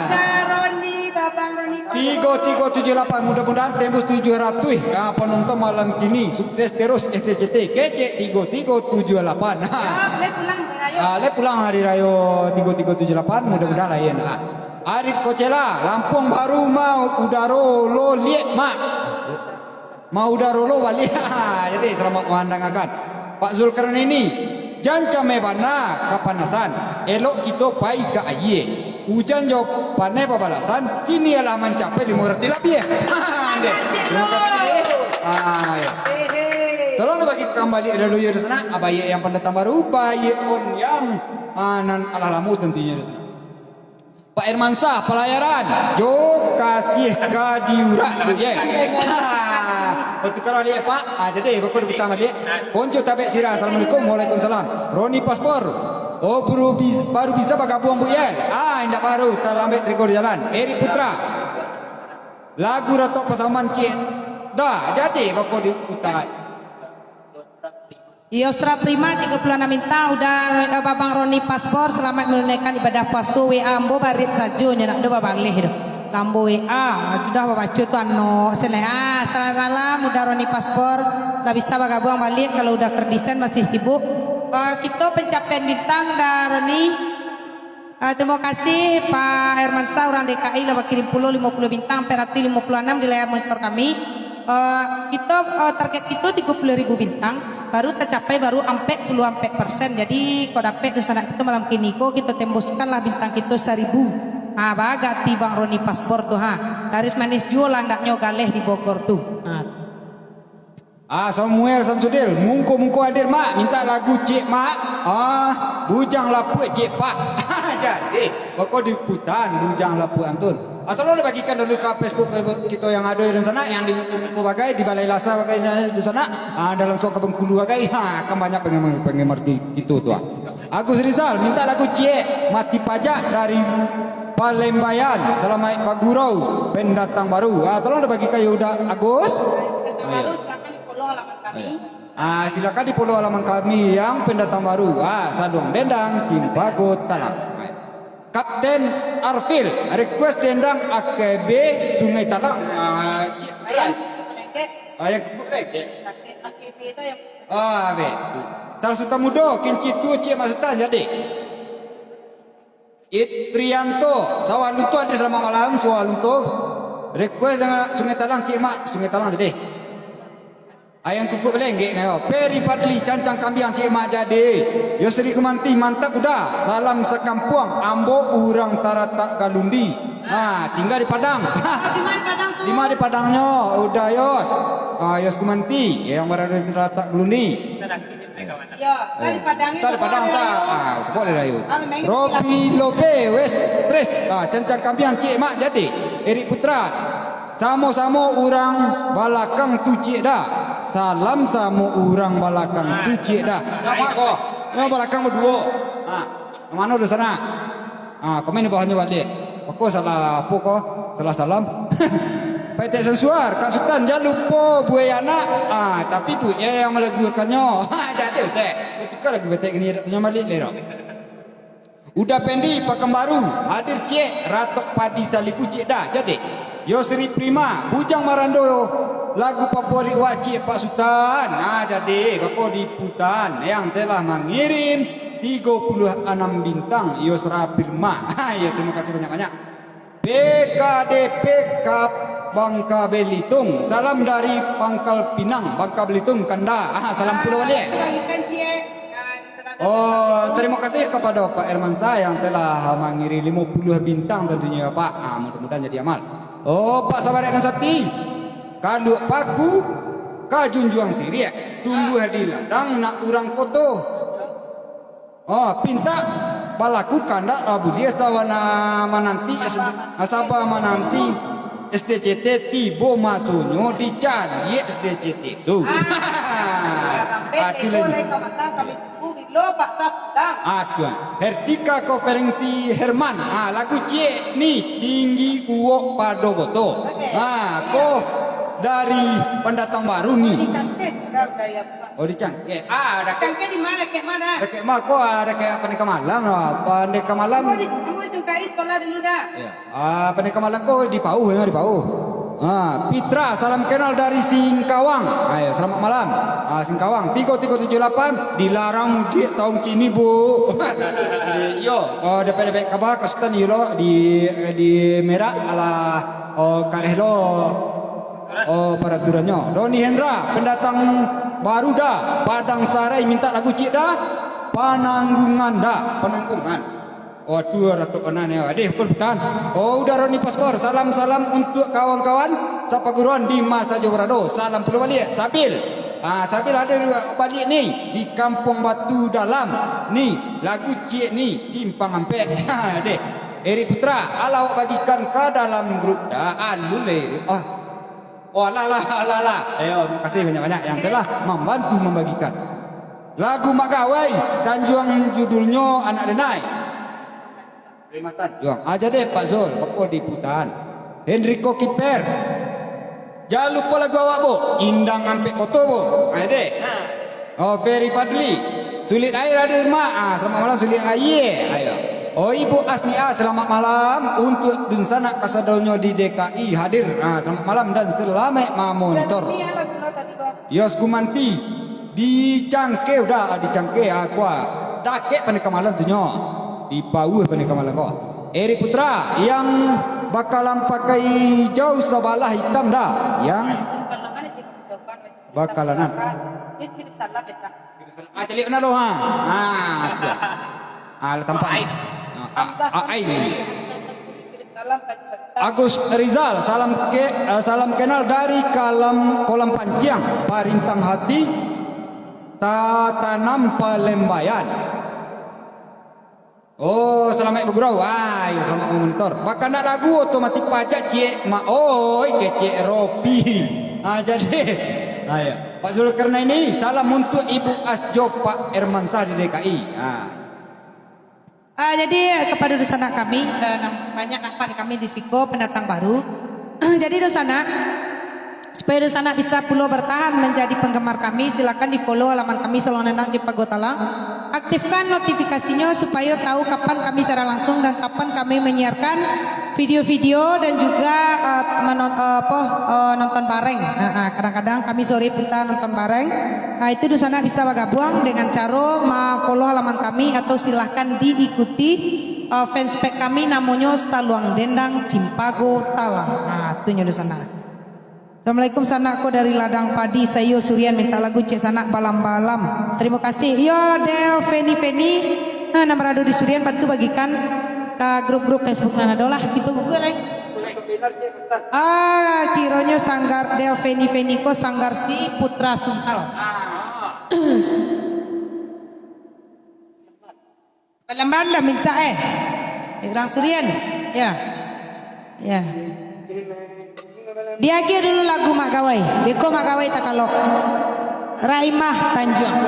Udah Roni, Babang Roni Paspor. Tigo tigo tujuh lapan, mudah-mudahan tembus tujuh ratus, ah, penonton malam kini. Sukses terus S T C T, kecek tigo tigo tujuh lapan. Ah, boleh pulang, Rayo. Ah, boleh pulang hari rayo tigo tigo tujuh lapan, mudah-mudahan lah, Yen. Ah. Arif Kocela, Lampuang Baru, ma udaro lo liek, Mak. Ma udaro lo baliak. Jadi, selamat mandangakan. Pak Zulkarnaini, jan cameh bana kapanasan. Elok kito pai ka aia. Ujan jo paneh babalasan, kini alah mancapai limo ratuih labiah. Deh. Terima kasih. Ah, ya. Tolong dibagi kembali dulu ya di sana. Abah yang pendatang baru, baik pun yang, ah, nan alah lamo tentunya di sana. Pak Hermansyah, palayaran. Jo kasih ka diurak, Bu, ye. Batukar baliak, Pak. Ah, jadi, bako diputar baliak. Konco Tabek Sira, assalamualaikum. Waalaikumsalam. Roni Paspor. Oh, baru bis-, baru bisa bagabuang, Bu, ye. Ah, indak baru, talambek tigo di jalan. Eri Putra. Lagu Ratok Pasaman, Cik. Dah, jadi, bako diputar. Yosra Prima, tigo puluh anam bintang, udah, eh, Babang Roni Paspor, selamat menunaikan ibadah puaso. W A ambo barit sajo, nyo ndak ado babaleh doh. Lah ambo W A, sudah babaco tu ano, selai. Ah, selamat malam, udah Roni Paspor, lah bisa bagabuang baliak kalau udah Ferdinand masih sibuk. Eh, kito pencapaian bintang dah, Roni. Ah, terima kasih, Pak Hermansyah, urang D K I lah bakirim pulo limo puluh bintang, ampek ratuih limo puluh anam di layar monitor kami. Ah, kito, ah, target kito tigo puluh ribu bintang, baru tacapai baru ampek puluah ampek persen. Jadi, kok dapek dunsanak kito malam kini ko, kito tembuskanlah bintang kito saribu. Ha, bagak ti Bang Roni Paspor tu, ha. Laris manis juo lah andaknyo galeh di Bogor tu. Ha. Ah, Samuel Samsudin, mungko-mungko hadir, Mak, minta lagu, Cik, Mak. Ah, Bujang Lapuak, Cik, Pak. Jadi, bako diputan Bujang Lapuak antun. Atau lo bagikan dulu ka Facebook, Facebook kito yang ado di sana, yang di mungko-mungko bagai, di Balai Lasa bagai di sana, ah, dan langsung ka Bengkulu bagai. Ha, kan banyak penggemar, penggemar ki-, kito tu, ah. Agus Rizal, minta lagu Ciek Mati Pajak dari Palembayan. Salamaik bagurau, pendatang baru. Ah, tolong dibagi ka Yuda Agus. Pendatang baru, silakan di-follow alamat kami. Ah, silakan di-follow alamat kami yang pendatang baru. Ah, Saluang Dendang, Cimpago Talang. Kapten Arfil, request dendang A K B Sungai Talang. Ah, Ciek. Ayam kukuak lengkek. Ayam kukuak lengkek. A K B itu yang Ah, be. Salah Sutan Mudo, Kenci tu, Cik Mak Sutan, jadi. Itrianto, Sawah Lunto, hadir selamat malam, Sawah Lunto. Request dengan Sungai Talang, Cik Mak, Sungai Talang, jadi. Ayam kukuak belenggek, yo. Peri Padli, Cancang Kambiang, Cik Mak, jadi. Yosri Kumanti, mantap udah. Salam sakampuang, ambo urang Taratak Galundi. Nah, tinggal di Padang. Di mana Padang tu? Di mana di Padangnyo? Udah, Yos. Ah, Yos Kumanti, yang berada di Taratak Galundi. Yo, tadi Padang ni. Tadi Padang tak? Ah, support dari Ayu. Ropi Lope, West Tres. Ah, Cancang Kambiang, Cik Mak, jadi. Erik Putra. Samo-samo urang balakang tu, Cik, dah. Salam samo urang balakang tu, Cik, dah. Yo, Mak, ko. Yo, balakang baduo. Ah, yang mano di sana? Ah, komen di bawahnyo baliak. Bako salah apo ko? Salah salam. Petek Sansuar, Kak Sutan, jan lupo buek anak. Ah, tapi buek yang malaguakannyo. Ha, jadi, Petek. Batukar lagu Petek kini, dak tanyo baliak lai doh. Uda Pendi, Pakanbaru, hadir, Cik. Ratok Padi Salibu, Cik, dah. Jadi, Yosri Prima, Bujang Marando, lagu favorit wak, Cik, Pak Sutan. Ah, jadi, bako diputan yang telah mangirim tigo puluah anam bintang, Yosra Prima. Ah, ya, terima kasih banyak-banyak. P K D P K Bangka Belitung. Salam dari Pangkal Pinang, Bangka Belitung, Kanda. Ah, salam pulo baliak. Bagikan, Cik. Ah, Oh, terima kasih kepada Pak Hermansyah yang telah mangiri limo puluah bintang tentunya, Pak. Ah, mudah-mudahan jadi amal. Oh, Pak Sabarek dan Sati. Kaluak paku. Ka junjuang siriak, tumbuah di ladang nak urang koto. Oh, pintak balaku kandak lah buliah, sawana mananti, saba mananti S D C T tibo masonyo dicaliak S D C T tu. Ah, tu lagi. Aduh, Hertika Konferensi Herman. Ah, lagu ciek ni, Tinggi Uwok Pado Boto. Ah, ko dari pendatang baru ni. Oh, di Cangkek. Ah, dakek. Cangkek di mana? Dakek mana? Dakek ma ko, ah, dakek Pandeka Malam lah. Pandeka Malam. Ambo di, ambo disukai sekolah dulu dah. Ya. Ah, Pandeka Malam ko di Pauh, memang di Pauh. Ah, Pitra, salam kenal dari Singkawang. Ayo, selamat malam. Ah, Singkawang, tigo tigo tujuh lapan, dilarang mudik tahun kini, Bu. Di, yo, oh, dapek-dapek kaba, kasutan yo lo, di, di Merak, alah, oh, kareh lo. Oh, paraturannyo. Doni Hendra, pendatang baru dah. Padang Sarai minta lagu ciek dah. Pananggungan dah, Pananggungan. Waduh, ratok kanan yo. Adeh, pukul putan. Oh, udah Roni Paskor. Salam-salam untuk kawan-kawan sapaguruan di ma sajo barado. Salam pulo baliak. Sabil. Ah, Sabil ado baliak ni di Kampuang Batu Dalam. Ni, lagu ciek ni, Simpang Ampek. Adeh. Eri Putra, alah awak bagikan ka dalam grup dah. Anu le. Ah. Oh, alah, alah, alah, alah. Ayo, makasih banyak-banyak yang telah mambantu mambagikan. Lagu Mak Gawai, Tanjuang judulnyo Anak Denai. Terima Tanjuang. Ah, jadi, Pak Zul, beko diputan. Henrico Kiper. Jan lupo lagu awak, Bu. Indang Ampek Koto, Bu. Ah, deh. Oh, Ferry Fadli. Sulit air ada mak. Ah, selamat malam, sulit air. Ayo. Oh, Ibu Asnia, selamat malam. Untuk dunsanak kasadonyo di D K I hadir. Ah, selamat malam dan selamat mamontor. Yos Gumanti. Di Cangkeh udah, ah, di Cangkeh, ah, kuah. Dakek Pandeka Malam tu nyo. Di bawah Pandeka Malam ko. Eri Putra yang bakalan pakai hijau sabalah hitam dah. Yang Bakalanan. Ah, caliak bana lo, ha. Ah, tu. Ah, lah tampak. Ah, ah, ah, ai. Agus Rizal, salam ke, ah, salam kenal dari kalam, kolam panciang, Parintang Hati, Tatanam Palembayan. Oh, salamaik bagurau. Ah, iyo, salamaik mamonitor. Bakanak lagu otomatik pajak ciek ma-, oi, kecek Ropi. Ah, jadi, ah, iyo. Pak Zulkarnaini, salam untuk Ibu Asjo, Pak Ermansyah di D K I. Ah. Ah, jadi, kepada dunsanak kami, eh, nam-, banyak nampak kami di siko, pendatang baru. Jadi, dunsanak, supaya dunsanak bisa pulo bertahan menjadi penggemar kami, silakan di-follow halaman kami Saluang Dendang Cimpago Talang. Aktifkan notifikasinya supaya tahu kapan kami siaran langsung dan kapan kami menyiarkan video-video dan juga, eh, menon-, eh, apa, eh, nonton bareng. Ha, ha, kadang-kadang kami sore putar nonton bareng. Ha, itu dunsanak bisa bergabung dengan cara ma-follow halaman kami atau silahkan diikuti, eh, fanspage kami, namonyo Saluang Dendang Cimpago Talang. Ha, tu nyo dunsanak. Assalamualaikum, sanak ko dari Ladang Padi, Sayo Surian, minta lagu ciek sanak Balam-Balam. Terima kasih. Yo, Del Feni Feni. Nah, nan barado di Surian, patu bagikan ka grup-grup Facebook nan ado lah. Kito Google, eh. Ah, kironyo sanggar Del Feni Feni ko sanggar si Putra Suntal. Balam-balam minta, eh. Eh, urang Surian. Ya. Ya. Diagiah dulu lagu Mak Gawai. Beko Mak Gawai takalok. Raimah Tanjuang.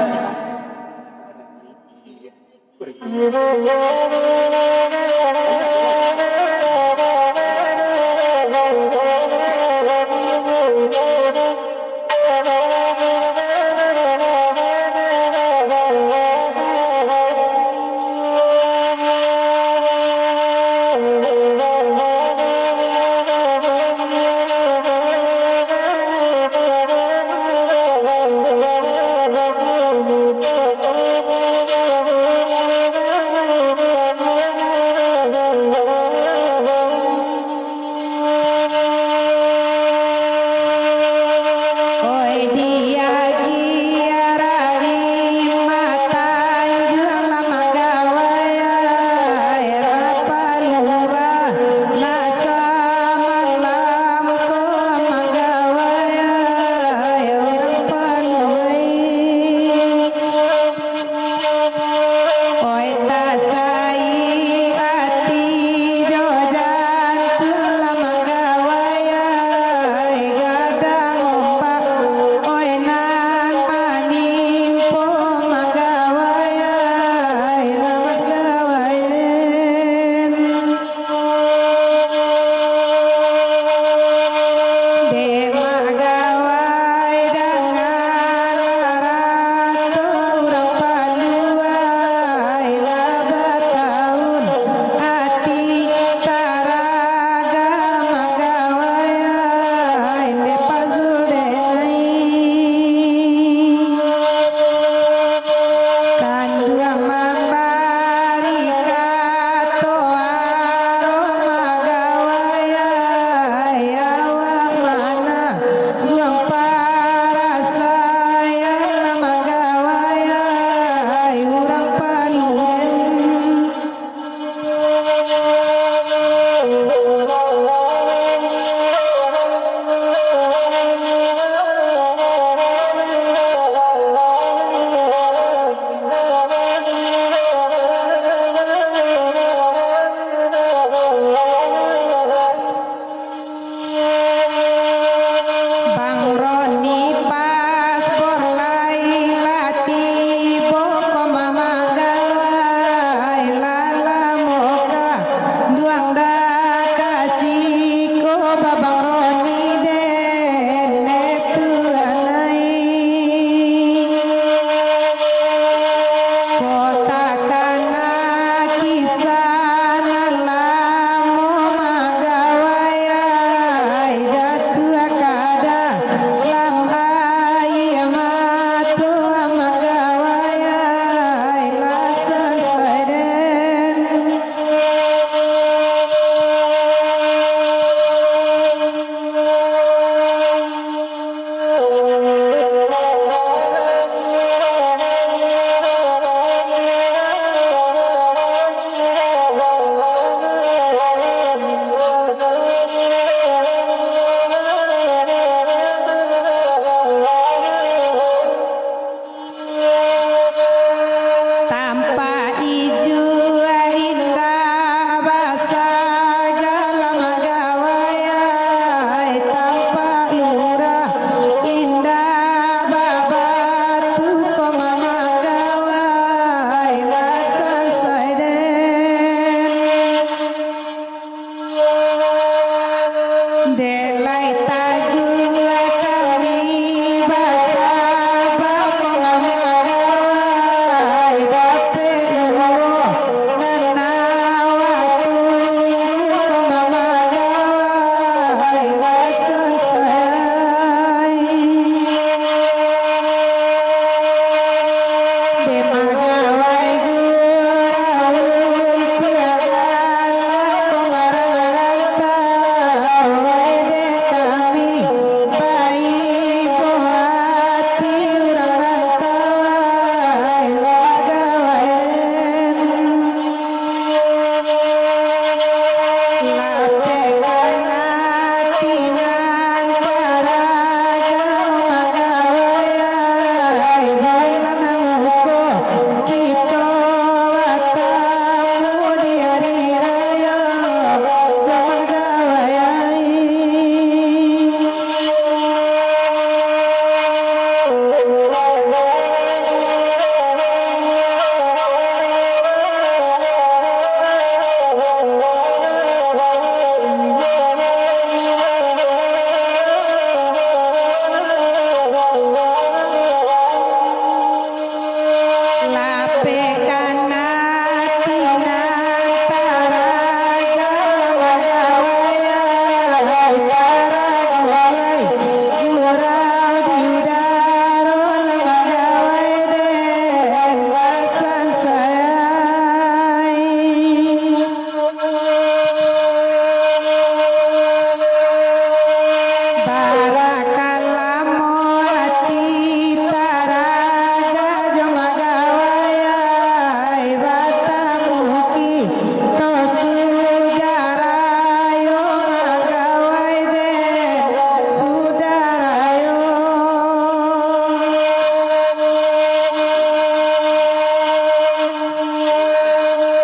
Barakalamo ati taragah jo magawai, batamu kito sudah rayo magawai den sudah rayo.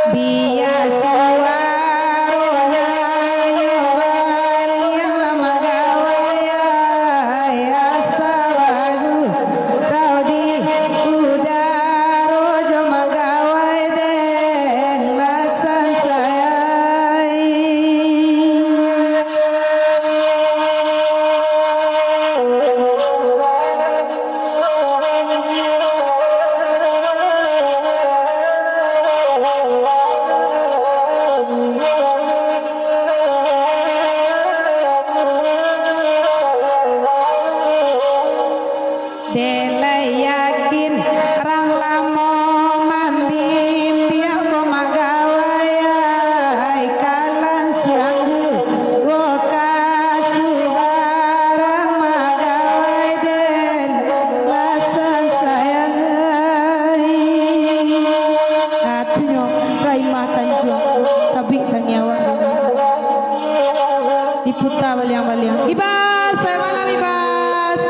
Biak suaronyo baliang lah magawai, asa bagus tau di udaro jo magawai den lah sansai. Dek lai yakin, rang lamo mambimbiang ko magawai, ai kalan sianggu, wo ka subarang magawai den, lah sansai. Atunyo, Raimah Tanjuang, tabik tangiang awak. Diputa baliang-baliang. Ibas, selamat malam, Ibas.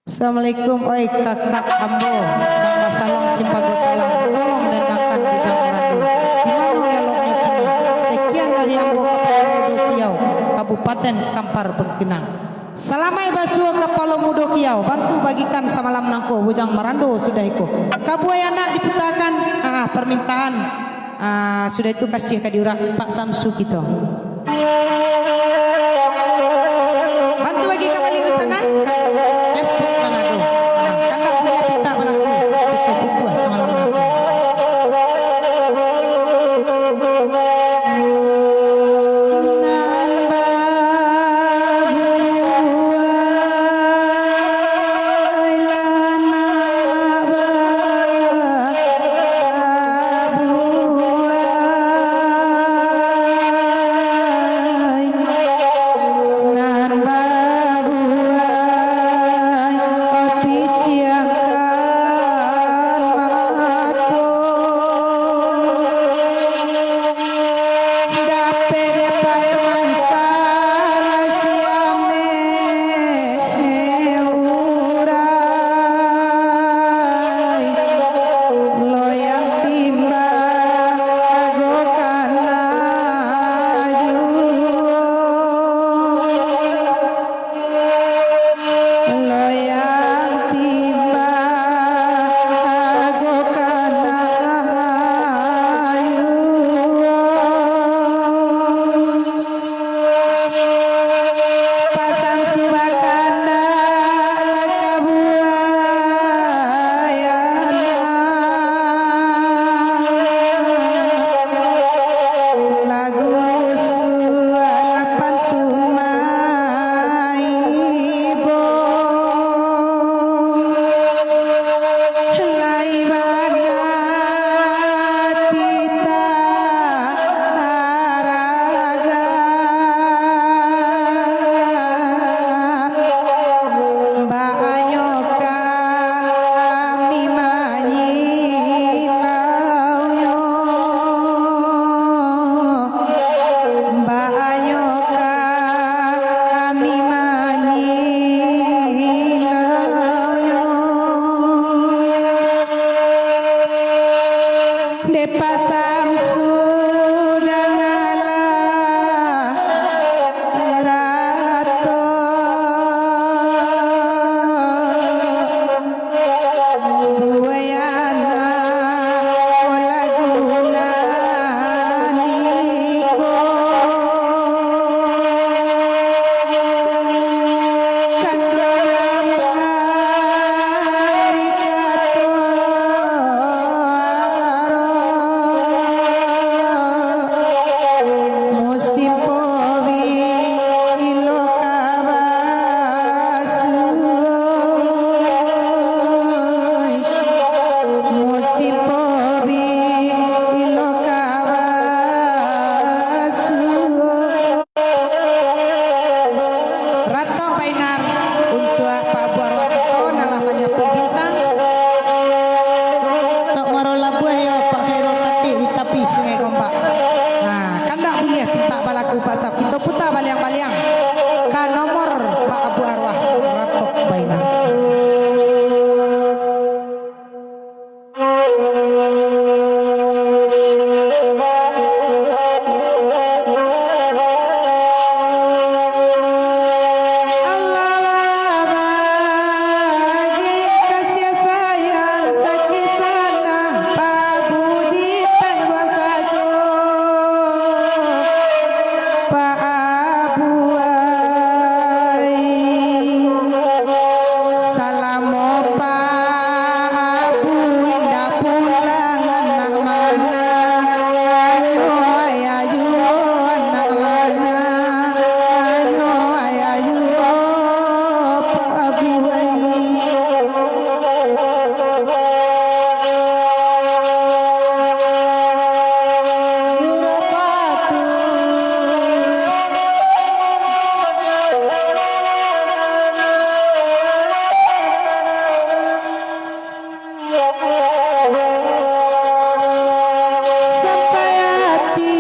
Assalamualaikum, oi kakak ambo, nan basaluang cimpago talang, tolong dengakan bujang marando. Di mano laloknyo kini? Sekian dari ambo, Kapalo Mudo Kiau, Kabupaten Kampar Bangkinang. Salamaik basuo Kapalo Mudo Kiau, bantu bagikan samalam nangko bujang marando sudah iko. Kabuai anak diputakan, ah, permintaan. Ah, sudah itu kasiah ka diurak Pak Samsu kito. Bantu bagi ka baliak di sana, ka Facebook kan ado. Ah, kan dak punya pita balaku, pita bubuah samalam balaku. Nan babuah Bainar untuak Pak Abu Arwah kito nan lah manjapuik bintang. Tok Muaro Labuah yo Pak Khairul Khatib di tapi Sungai Gombak. Nah, kandak buliah pintak balaku Pak Saf, kito puta baliang-baliang ka nomor Pak Abu Arwah Ratok Bainar. Allah babagi kasiah sayang sakisanak, Pak Budi tangguang sajo, Pak Abu ai. Salamo Pak Abu indak pulang anak manah, anyo ayah juo anak manah, anyo ayah juo Pak Abu ai. Guru Patu. Sampai ati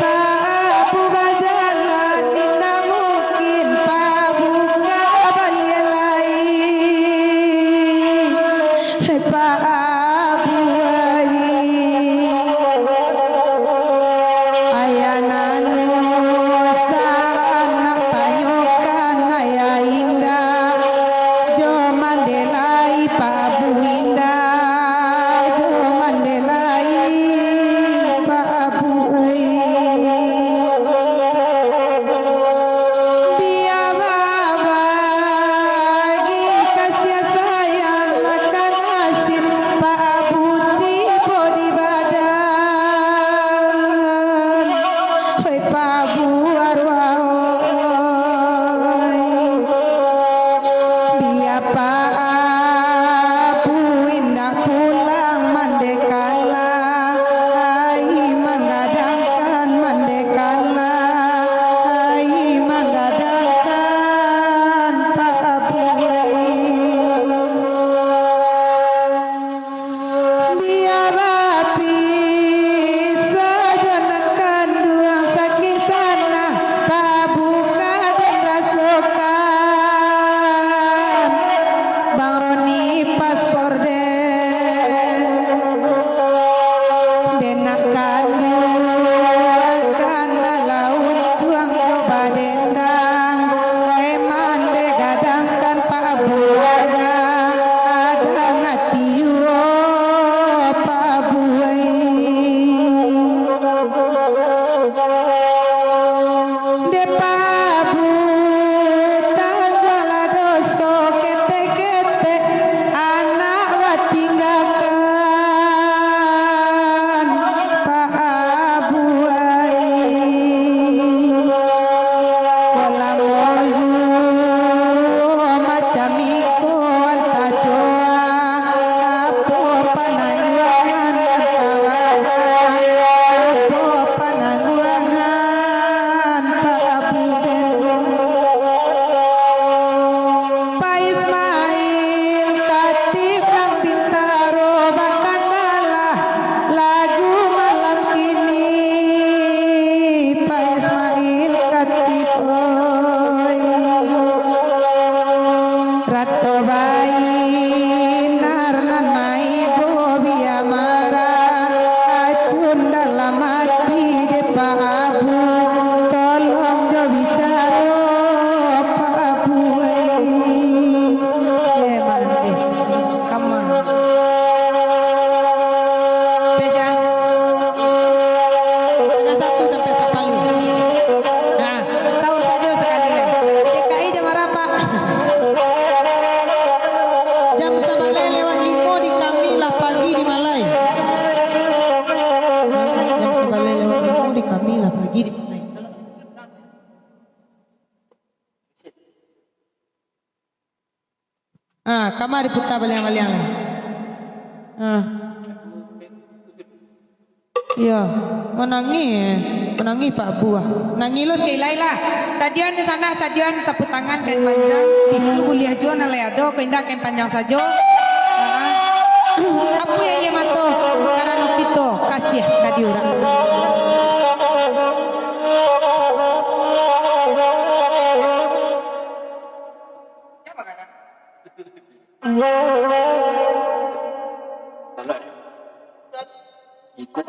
Pak Abu bajalan, indak mungkin Pak Abu ka baliak lai. Hai Pak Abu ai, ayah nan usah anak tanyokan ayah indak, jo mande lai Pak Abu indak, jo mande lai Pak Abu ai. Bia babagi kasiah sayang lah ka nasib Pak Abu tibo di badan. Hoi Pak Abu arwah oi. Bia Pak Abu indak pulang mandekalah, ai manggadangkan mandekalah, ai manggadangkan Pak Abu ai. Bia bapisah jo nan kanduang sakisanak, Pak Abu ka den rasokan. Bang Roni paspor den, den nak kanduang ka nan lauik tuang jo badendang. Oi mande gadangkan Pak Abu aja, adang ati juo Pak Abu ai. Dek Pak Abu, tangguanglah doso ketek-ketek anak batinggakan, Pak Abu ai. Kok lamo juo macam iko anta coa, apo panangguangan anta bahan, apo panangguangan Pak Abu den. Pak Ismail Khatib nan Bintaro bakandalah lagu malam kini, Pak Ismail Khatib oi. Ratok Bainar nan maibo bia marah, acun dalam ati dek Pak Abu, tolong jo bicaro Pak Abu ai. Eh, mande. Kama. Peja. Tangah satu sampai Pak Palu. Nah, sahur sajo sakali lai. T K I jam bara, Pak? Jam sabaleh lewat limo di kami lah pagi di Malai. Jam sabaleh lewat limo di kami lah pagi di Malai. Ah, kama diputa baliang-baliang lai. Ah. Iyo, manangih. Nangih Pak Buah. Nangih lo sakali lai lah. Sadian di sana, sadian sapu tangan, kain panjang, tisu buliah juo, nan lai ado, kok indak kain panjang sajo. Ha. Apuih aia mato, karano kito kasiah ka di urang. Ikut.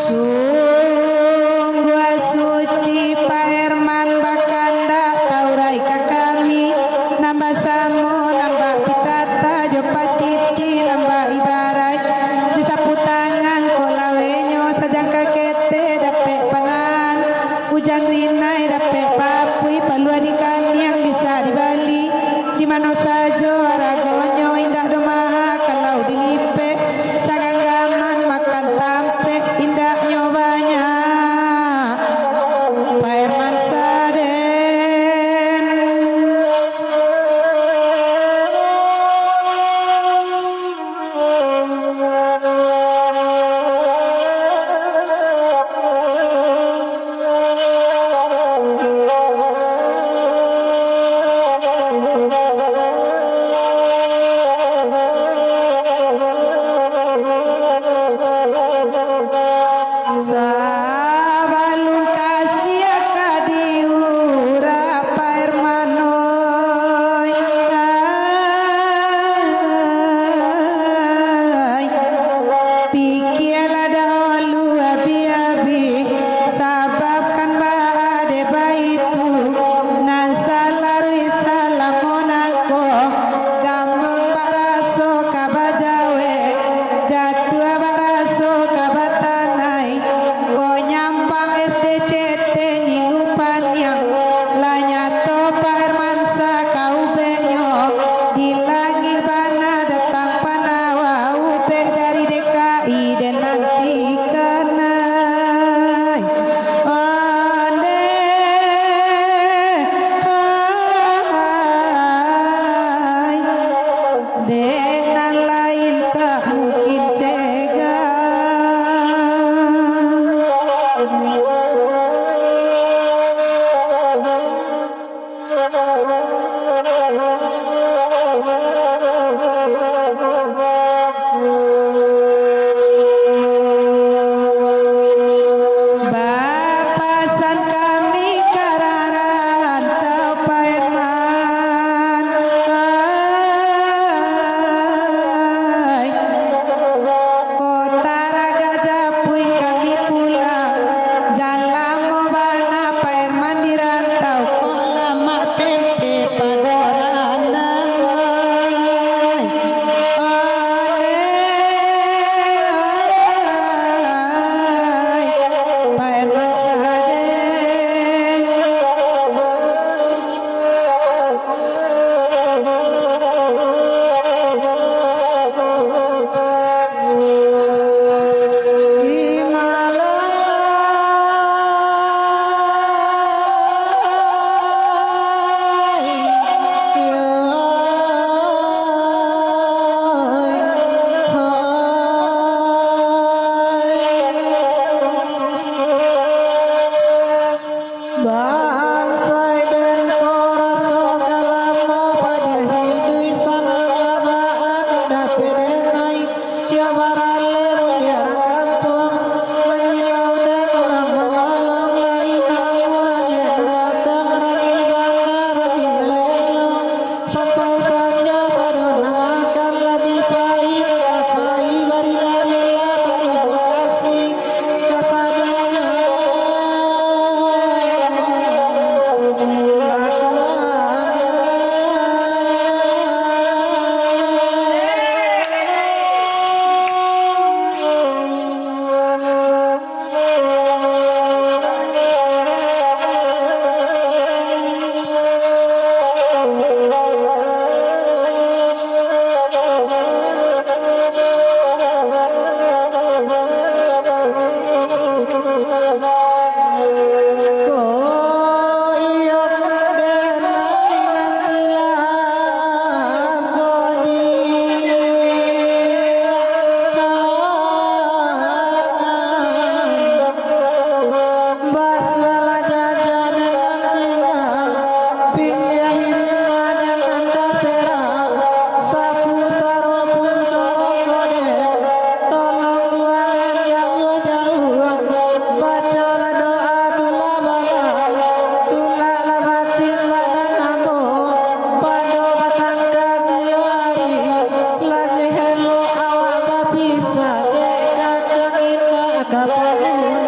Sungguah suci Pak Herman bakandak, taurai ka kami, nan basamo, nan bapitata jo patiti, nan baibaraik, disapu tangan kok lawenyo, Pikialah dahulu abih-abih, sabab kan baa dek baitu, nan salaruih salamo nangko, gamang bak raso ka bajawek, jatuah bak raso ka batanai, ko nyampang S D C T Nyilu Paniang, lah nyato Pak Hermansa ka ubeknyo, di langik bana datang panawa ubek dari D K I den nantikan ai. Ondeh, hai, dek nan lain tak mungkin cegah. Bapasan kami ka rantau Pak Herman, ai. Kota Raga Japuik kami pulang, jan lamo bana Pak Herman di rantau, kok lamak tempe pado ranai. Ondeh, ai, Pak Herman sadeh. Bansaik den ko raso ka lamo padiah iduik, sanang lah baa ndak dapek den ai. Yo baraleh buliah urang kampuang, manyilau den urang manolong, lai namuah alek nan datang, rami bana rami alek nyo. Sampai sanjo sadono makan, labiah pahik ka pahik, barila-rila tarimo kasih kasadonyo. Ko iyo nan cilako di tangan. Basuahlah jaja den nan tingga, piliah irima den nan tasera, sapu saropun toroko den, tolong buangan jauah-jauah, bacolah doa tu lah bala, tulaklah batin badan ambo, pado batangka tiok ari, labiah elok awak bapisah, dek kadang indak ka baguno.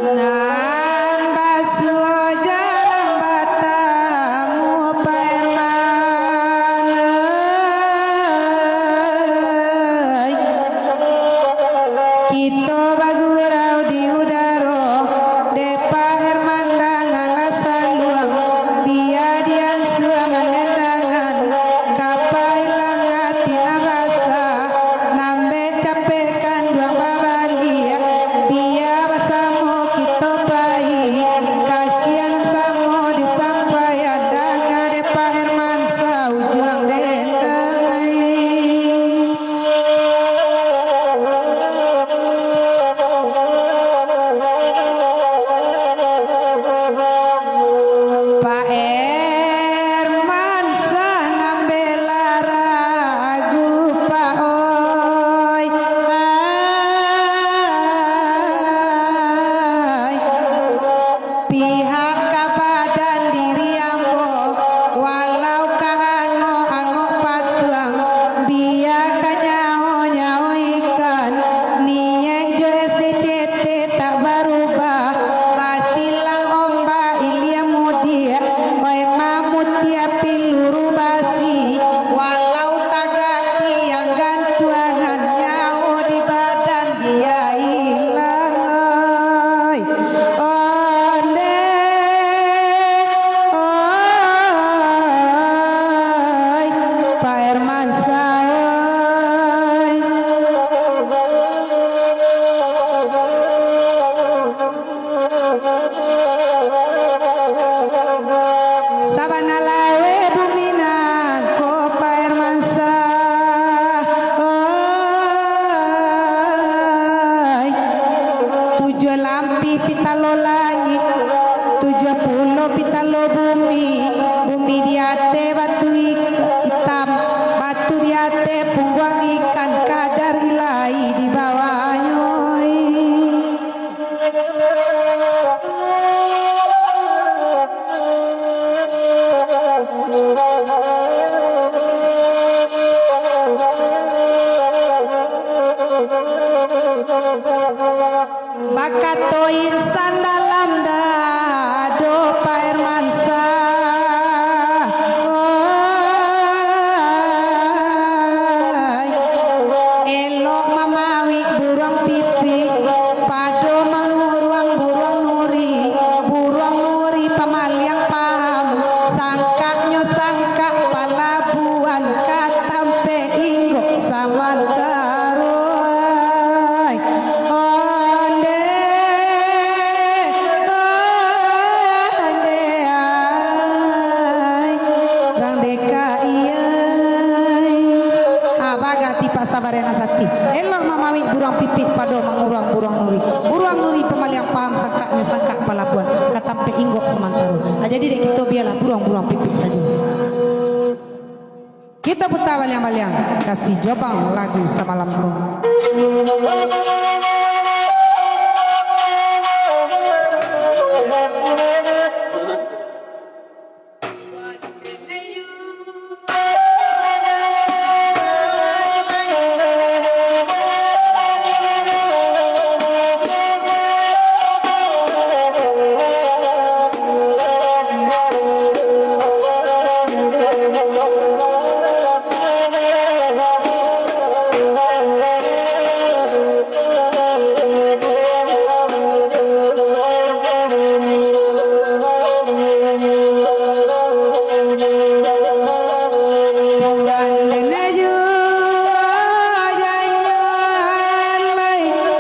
Nan basuo jarang batamu, Pak Herman, ai. Kito bagurau di udaro, dek Pak Herman danganlah saluang, bia diansuah mandandangan, ka pailang ati nan rasa, nan bek capek kanduang babaliak, bia basamo kito pai, kasian samo disampaian, danga dek Pak Herman saujuang dendang ai. Pitalo langik, tujuah puluah pitalo bumi, bumi di ateh batu ik-, itam, batu di ateh pungguang ikan, kadar ilahi di bawahnyo. Bakato insan dalam dado Pak Hermansyah, oi, elok mamawik buruang pipik, pado manguruang buruang nuri, buruang nuri pamaliang paham, sangkaknyo sangkak palabuan ka tampek inggok samantaro. Ai, onde, onde, ai, rang deka iyai. Ah, bagati Pak Sabarana Sati. Elok mamawik buruang pipik, pado manguruang buruang nuri. Buruang nuri pamaliang paham, sangkaknyo sangkak palabuan, ka tampek inggok samantaro. Ah, jadi dek kito bialah buruang-buruang pipik sajo. Kito puta baliang-baliang, kasih jobang lagu samalam ko.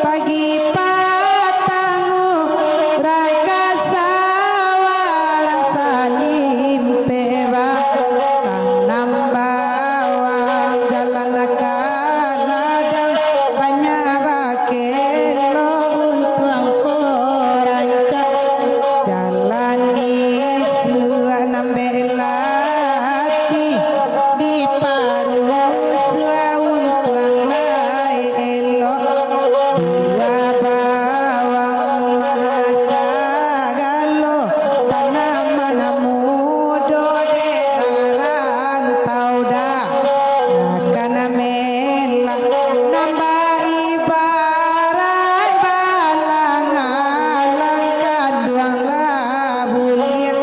Pagi patang urang ka sawah, urang salimpeh batanam bawang, jalan ka ladang banyak bakelok untuang ko rancak. Jalan isuak nan belatih, diparusuak untuang lai elok. Buah bawang maha sagalo, tanaman mudo dek rantau dah. Akan melah nambah ibarat balang-alang, kanduang lah buliah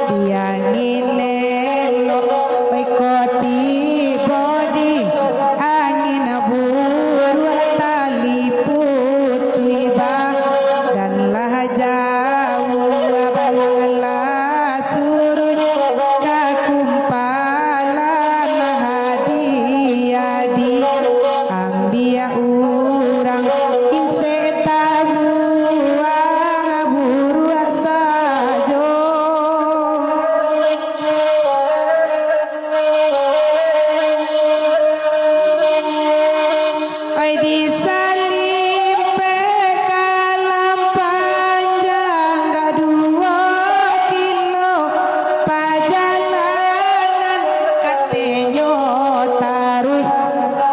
di angin elok. Baiko tibo di angin buruak, tali putuih badan lah jauah, balang lah suruik ka kumpalan hadiah di ambiak urang, insek tabuang buruak sajo. Ai, di salimpeh kalam panjang ka duo kilo pajalanan, katenyo taruih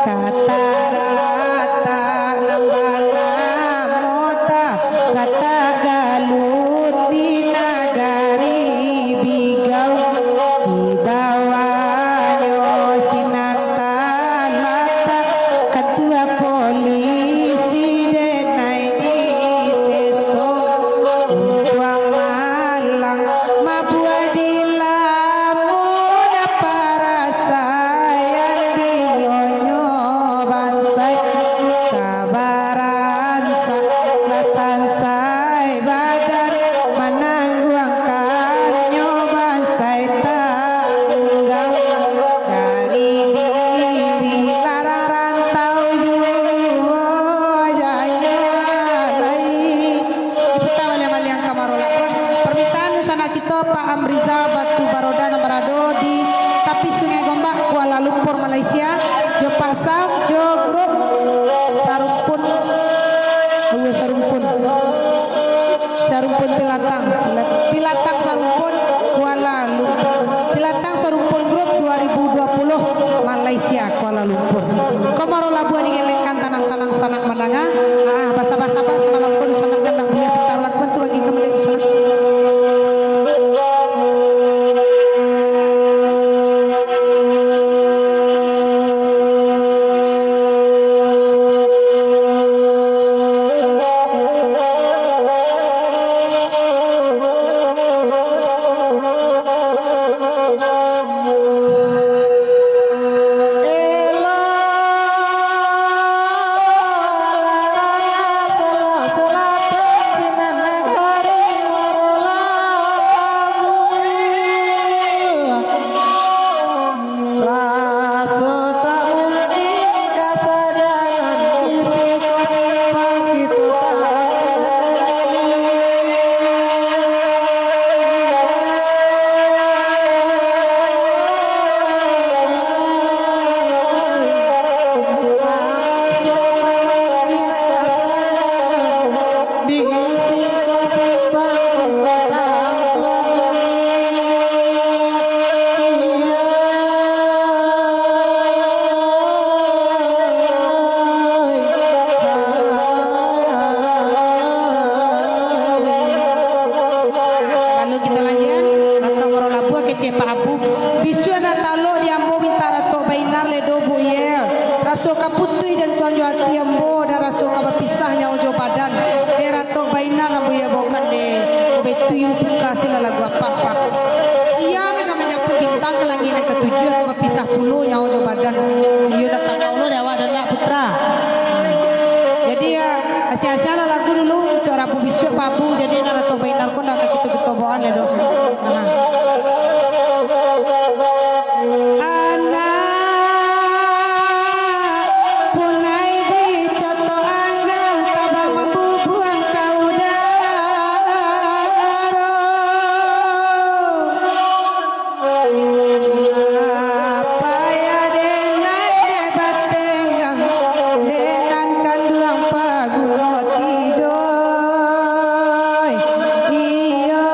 ka taratak nan banamo taratak galun di nagari Bigau. Di bawahnyo sinan talatak kantua polisi, denai di seso untuang malang mabuah di lamun parasaian bilonyo bansaik ka baransak, basansai badan manangguangkannyo bansaik tanggang dari diri larang rantau juo janyo lai. Diputa baliang-baliang ka marolak. Wah, parmintaan dunsanak kito, Pak Amrizal Batu Baroda, nan barado di tapi Sungai Gombak, Kuala Lumpur, Malaysia, jo Pak Sam, jo grup Sarumpun, Ayo Sarumpun. Ah, basabah-sabah samalam ko di sana, kan ndak buliah pinta lakuan tu bagi kami di sana. Raso tak mungkin ka sajalan, di siko simpang kito tak manangi. Raso tak mungkin ka sajalan, di siko simpang kito tak manangi. Salalu kito lanjuik, Dato Maro Labuah kecek Pak Abu. Bisuak nan talok di ambo mintak Dato Bainar lai doh, Buk Yel. Raso ka putuih jantuang jo ati ambo, dan raso ka bapisah nyawa jo badan. Dek Dato Bainar ambo iyo baokan dek Baitu Yu Buka sila lagu apak-apak. Sia nan ka manyapu bintang ka langik nan katujuah, ka bapisah pulo nyawa jo badan. Iyo, dah takau lo dek awak, dah ndak, Putra? Jadi, ya, asia-asia lah lagu dulu, untuak Rabu bisuak, Pak Abu. Jadi, nan Dato Bainar ko ndak ka kito-kito baoan lai doh. Aha. Anak punai dicotok anggang, tabang mambubuang ka udaro. Payah den naiak dek batenggang, dek nan kanduang paguno tidoi. Iyo.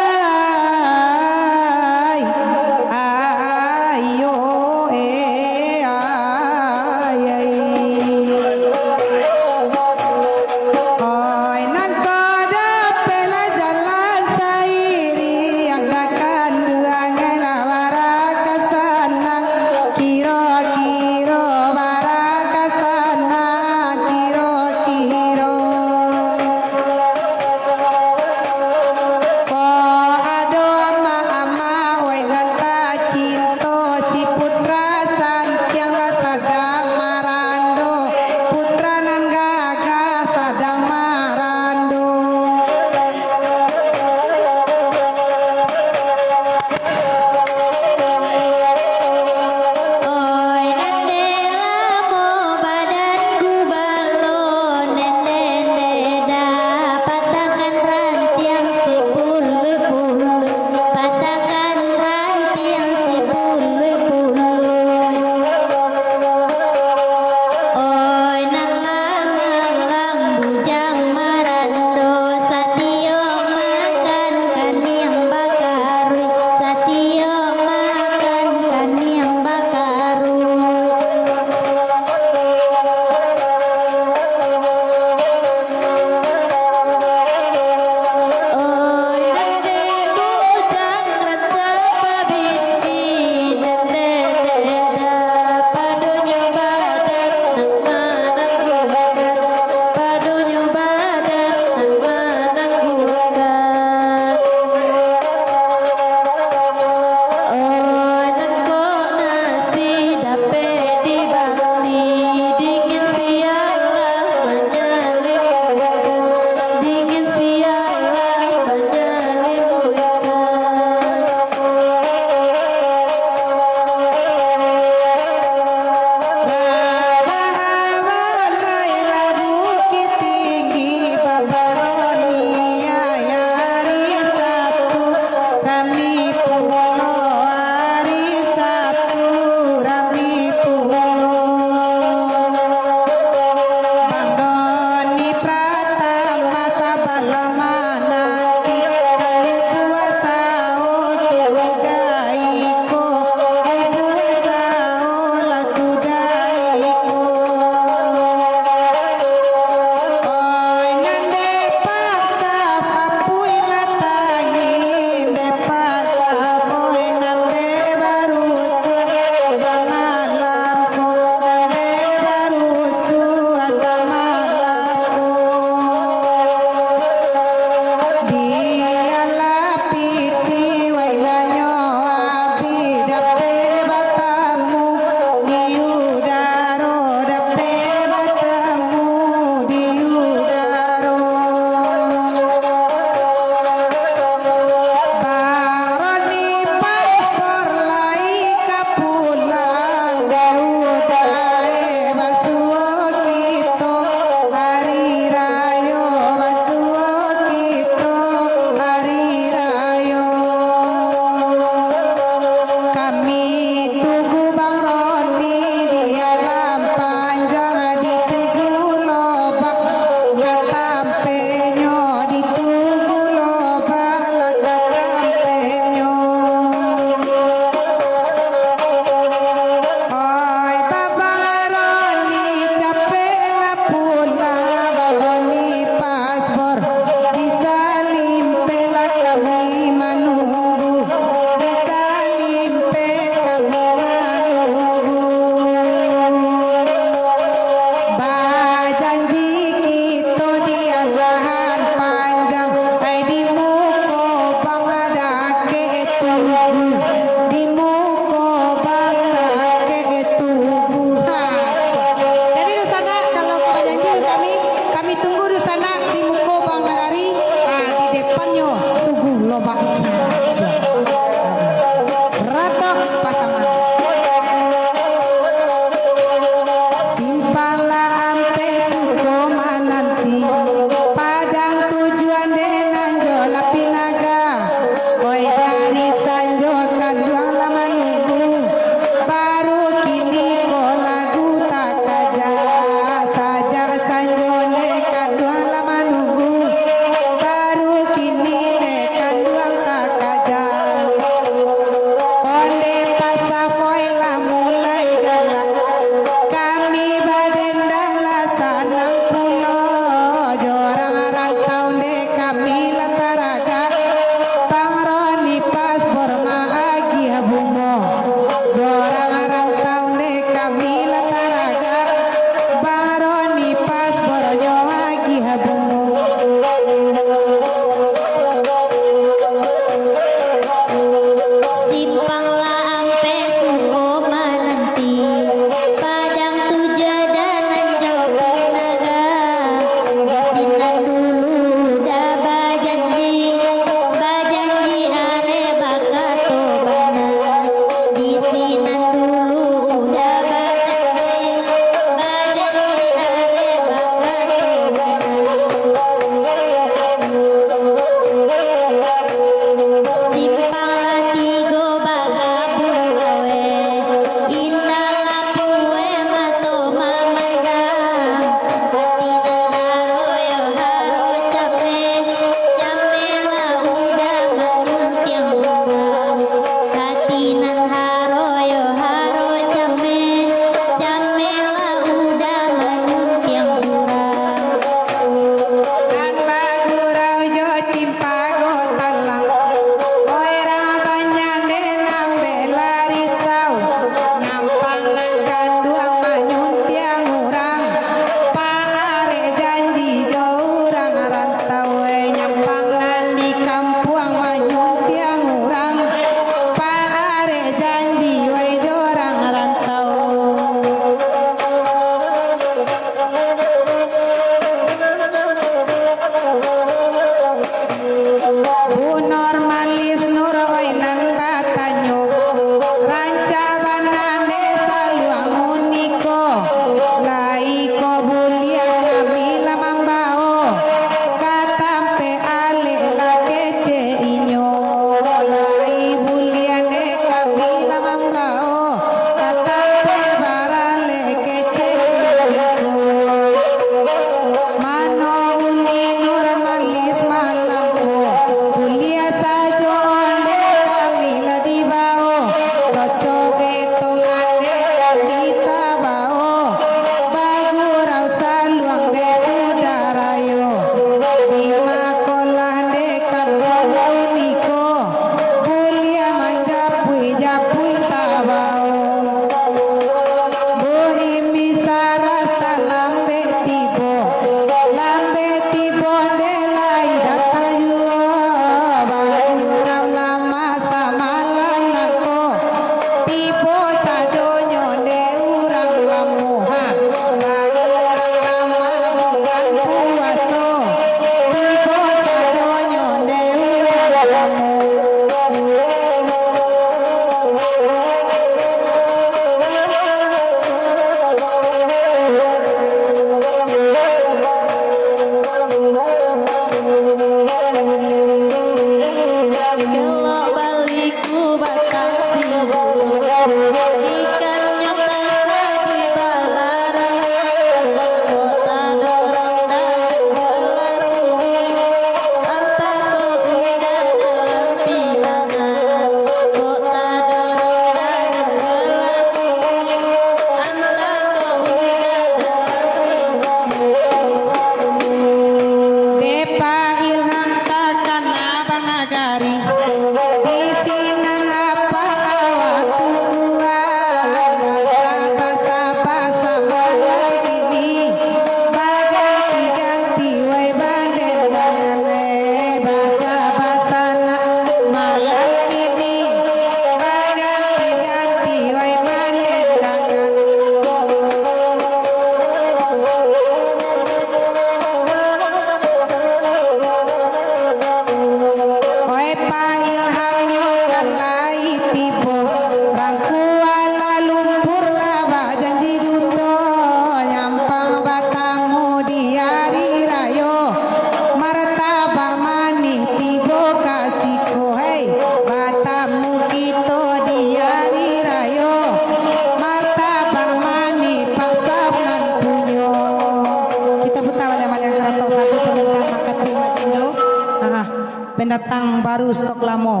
Datang baru stok lamo.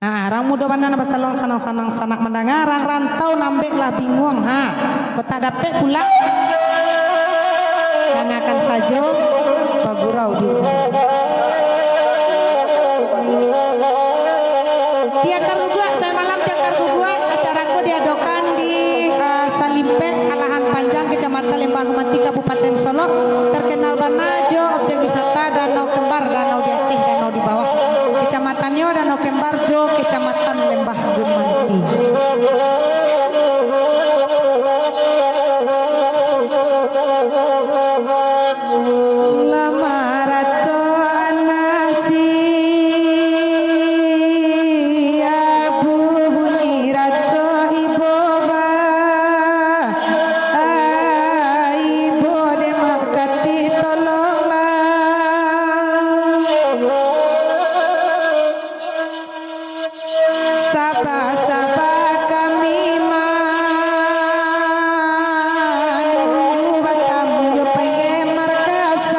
Nah, rang mudo bana nan basaluang sanang-sanang sanak mandanga, rang rantau nambek lah binguang, ha. Kok tak dapek pulang, dangakan sajo bagurau di udara. Tiakar guguak, sayo malam tiakar guguak, acara ko diadokan di, eh, Salimpek, Alahan Panjang, Kecamatan Lembah Gumanti, Kabupaten Solok, terkenal bana jo objek wisata Danau Kembar, danau di ateh, danau di bawah. Kecamatannyo Danau Kembar jo Kecamatan Lembah Gumanti. Lah marato anak si Abu, bunyi rato ibo ba, ai ibo dek mak katik tolonglah. Saba-saba kami manunggu batamu jo panggia markas.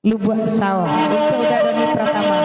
Lubuak Sawo, untuak Uda Doni Pratama.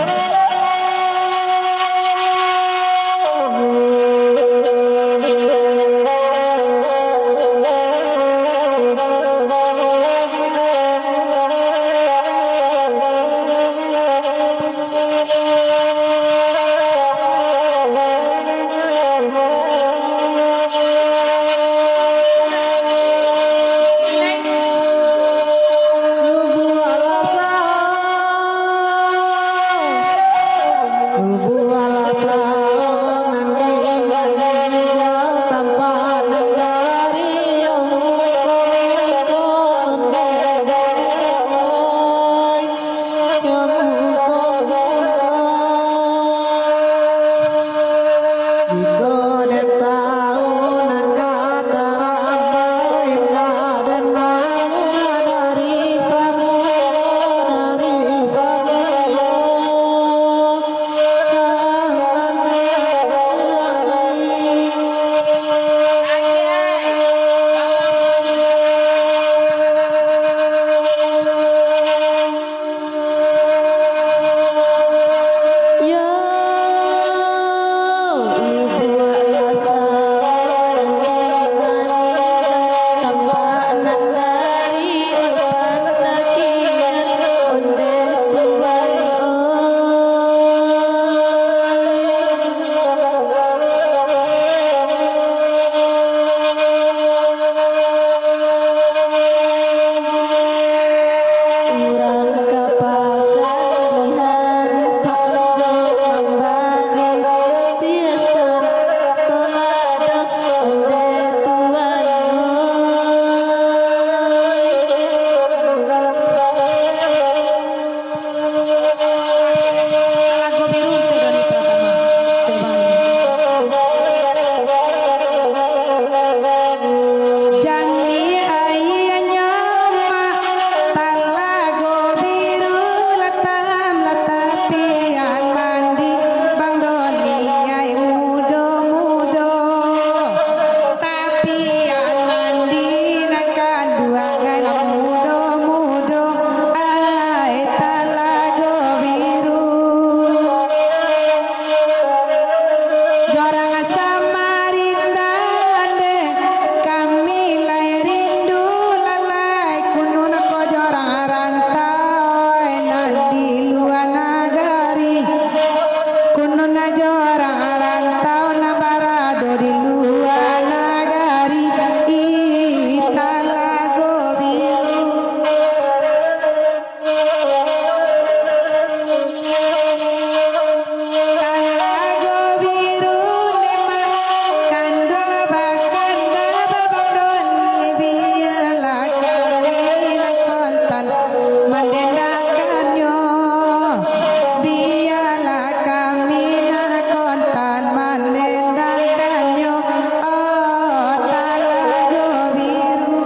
Talago Biru untuak Doni Pratama. Jan di aianyo mak, Talago Biru latam, lah tapian mandi, Bang Doni ai mudo-mudo. Tapian mandi nan kanduang ai lah mudo-mudo, ai Talago Biru. Jorang Samarinda deh, kami lai rindu lalai, kunun ko jorang rantau nan di lua nagari. Kunun jorang rantau nan barado di lua nagari, ih, Talago Biru. Talago Biru demak, kanduang bakanda babang Doni, bialah kami nan kontan mandendangkannyo. Bialah kami nan kontan mandendangkannyo, oh Talago Biru.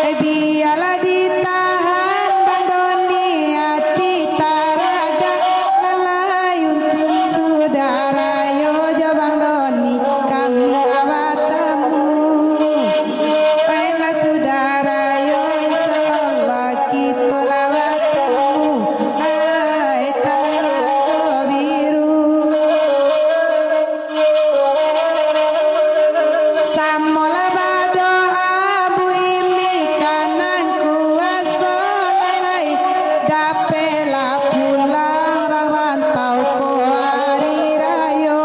Eh, bialah ditahan Bang Doni, ati taragak lalai untuak sudarayo jo Bang Doni, kami lah batamu. Baiklah sudarayo, insya Allah kito lah batamu, hai Talago Biru. Samolah badoa Bu Imi ka nan kuaso lalai, dapeklah pulang rarantau ko ari rayo.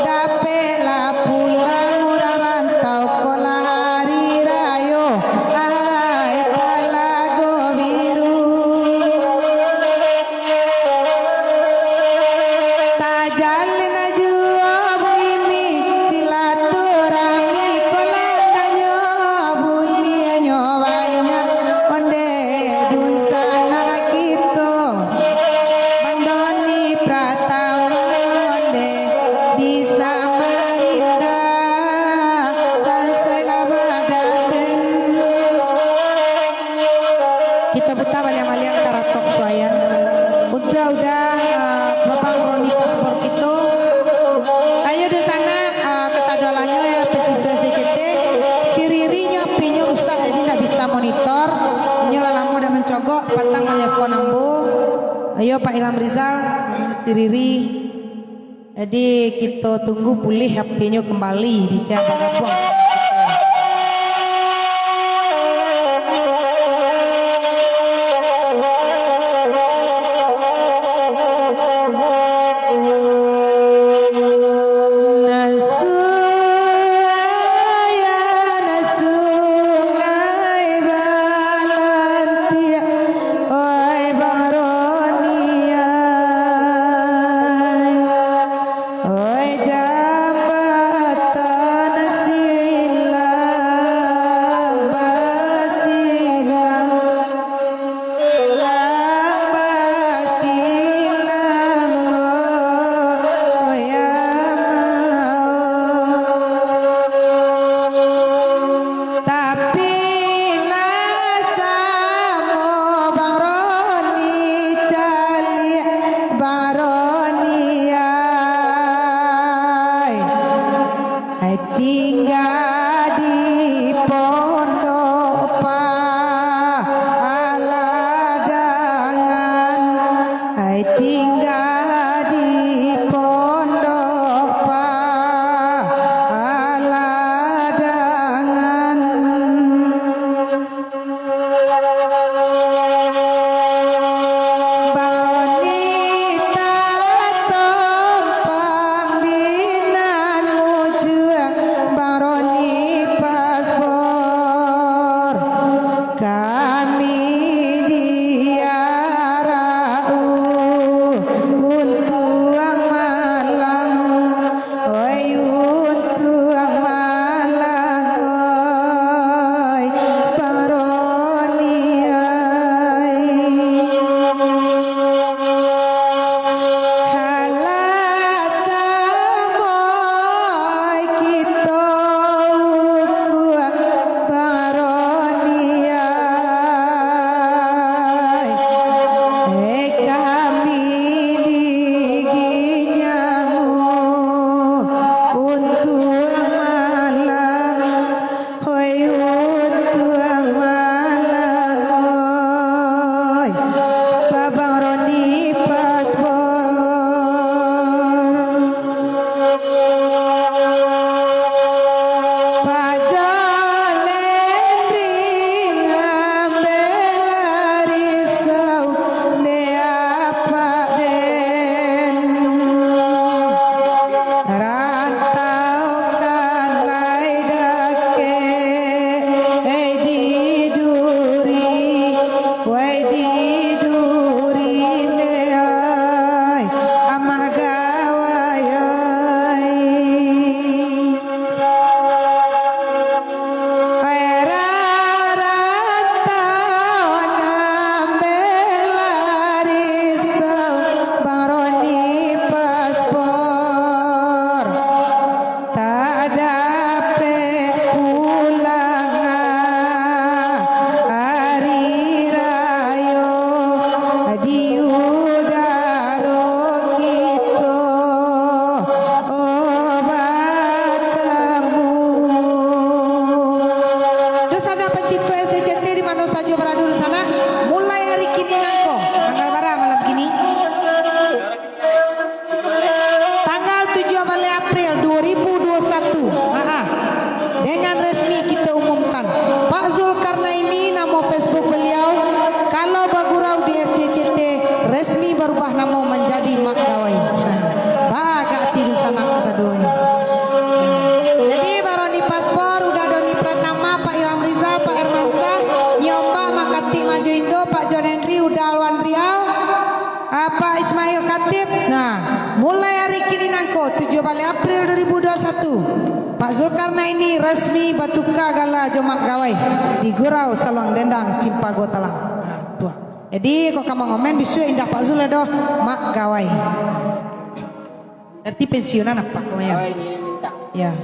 Dapeklah pulang rarantau ko lah ari rayo, ai Talago Biru. Tajalin juo Bu Imi, silaturahmi ko lah tanyo, buliahnyo banyak ondeh dunsanak kito. Bang Doni Pratama ondeh di Samarinda, sansai lah badaden. Kito puta baliang-baliang karatok suayan. Untuak Uda, ah, Babang Roni Paspor kito. Ayo dunsanak, ah, kasadoalahnyo ya, pecinto S D C T. Siririnyo apinyo rusak, jadi ndak bisa Ayo, Pak Ilham Rizal, si Riri. Jadi, kito tunggu pulih H P-nyo kembali, bisa bagabuang. Nan Sungai Balantiak, oi Bang Roni ai. Oi jambatan silang basilang, silang basilang, oi amau. Tapi lah samo Bang Roni caliak, Bang Roni ai. Ai tingga di pondok paladangan, ai tingga di pondok paladangan. Bang Roni tatompang di nan mujua, Bang Roni paspor. Kami diarak untuang malang. Oi untuang malang, oi Bang Roni ai. Halah samo kito ukua Bang Roni ai. Eh, kami di Ginyang untuang malang, hoi untuang malang, oi, Bang Roni paspor. Pajalan ringan belarisa, dek apak den. Rantau kan lai dakek, eh, di duri, wai di duri ne ai, amah gawai ai. Ai rarantau nan belarisa, Bang Roni paspor. Tak dapek pulang ari rayo di udaro kito, oh, batamu. Dunsanak pancinto S D C T di mano sajo barado dunsanak, mulai ari kini nangko, tanggal bara malam kini? Tanggal tujuah baleh April dua ribu dua satu. Ha, ha. Dengan resmi kita umumkan, Pak Zulkarnaini, namo Facebook beliau, kalau bagurau di S D C T, resmi barubah namo manjadi Mak Gawai. Ha. Bagak ati dunsanak kasadonyo. Jadi, Bang Roni paspor, Uda Doni Pratama, Pak Ilham Rizal, Pak Hermansyah, Nyi Ombak, Mak Katik, Mak Jo Indo, Pak John Henry, Uda Alwan Rial, Apak Ismail Khatib, nah, mulai ari kini nangko, tujuah baleh April dua ribu dua satu, Pak Zulkarnaini resmi batuka gala jo Mak Gawai di Gurau Saluang Dendang, Cimpago Talang. Nah, tu ah. Jadi, kok ka mangomen bisuak indak Pak Zul doh, Mak Gawai. Berarti pensiunan apak ko, ya? Oh, ini minta. Ya.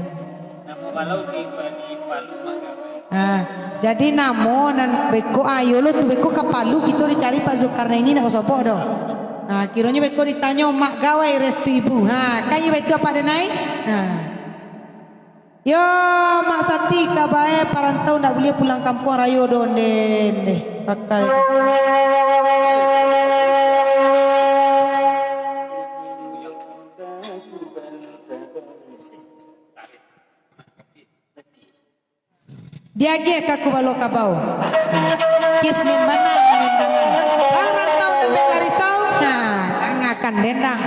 Namo balau di, di Palu, Mak Gawai. Ah, jadi namo nan beko, ah, iyo lo tu beko ka Palu kito dicari Pak Zulkarnaini, ndak basobok doh. Ah, kironyo beko ditanyo Mak Gawai restu ibu. Ha, kan iyo baitu apak denai? Ha. Yo, Mak Sati, kabae parantau ndak buliah pulang kampuang rayo doh, ndeh, ndeh. Pakai. Diagiah ka Kubalo Kabau. Kismin manang main dangan. Bang rantau nambek larisau. Nah, dangakan dendang.